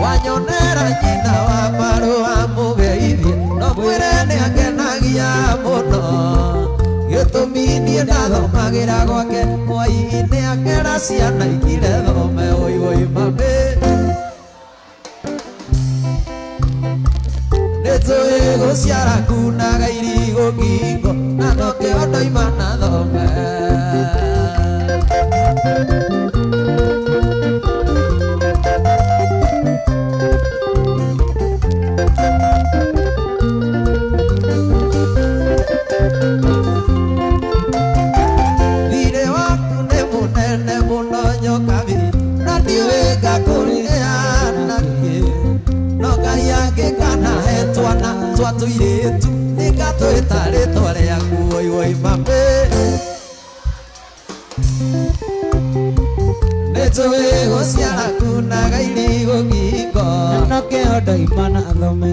Wanyonera nyina wa marũa mũgeithie no mwĩre nĩangenagia mũno gĩtũmi niĩ ndathomagĩra gwake hwaĩ-inĩ akera ciana ikire thome wũi wũi mami. Nĩtũĩ gũciara kunaga irigũ ngingo na nokĩo ndoima na thome. Thirĩ waku nĩ mũnene mũno nyokabi na ndiũĩ ngakũrĩha nakĩ no Ngai angĩkanahe twana twa tũirĩtu nĩngatwĩta rĩtwa rĩaku woi woi mami. Nĩ Nĩnjũĩ gũciara kunaga irigũ ngingo. No kĩo ndoima na thome.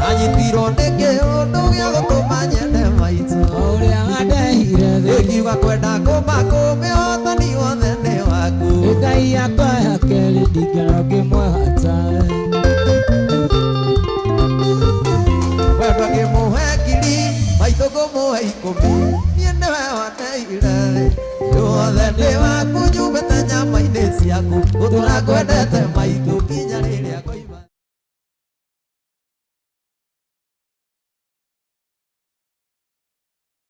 Anyitirwo nĩ kĩũndũ gĩa gũtũma nyende maitũ. O ũrĩa wandehire thĩ. Ĩngiuga kwenda kũmakũmĩ ũhotani wothe nĩ waku. Ngai yakwa ya kerĩ ndingĩona ngĩmwehata. Wendwa ngĩmũhe ngiri maitũ ngũmũhe 10. Niĩ nĩwe wandeire thĩ. Wothe nĩ waku nyumĩte nyama-inĩ ciaku. Gũtũra ngwendete maitũ.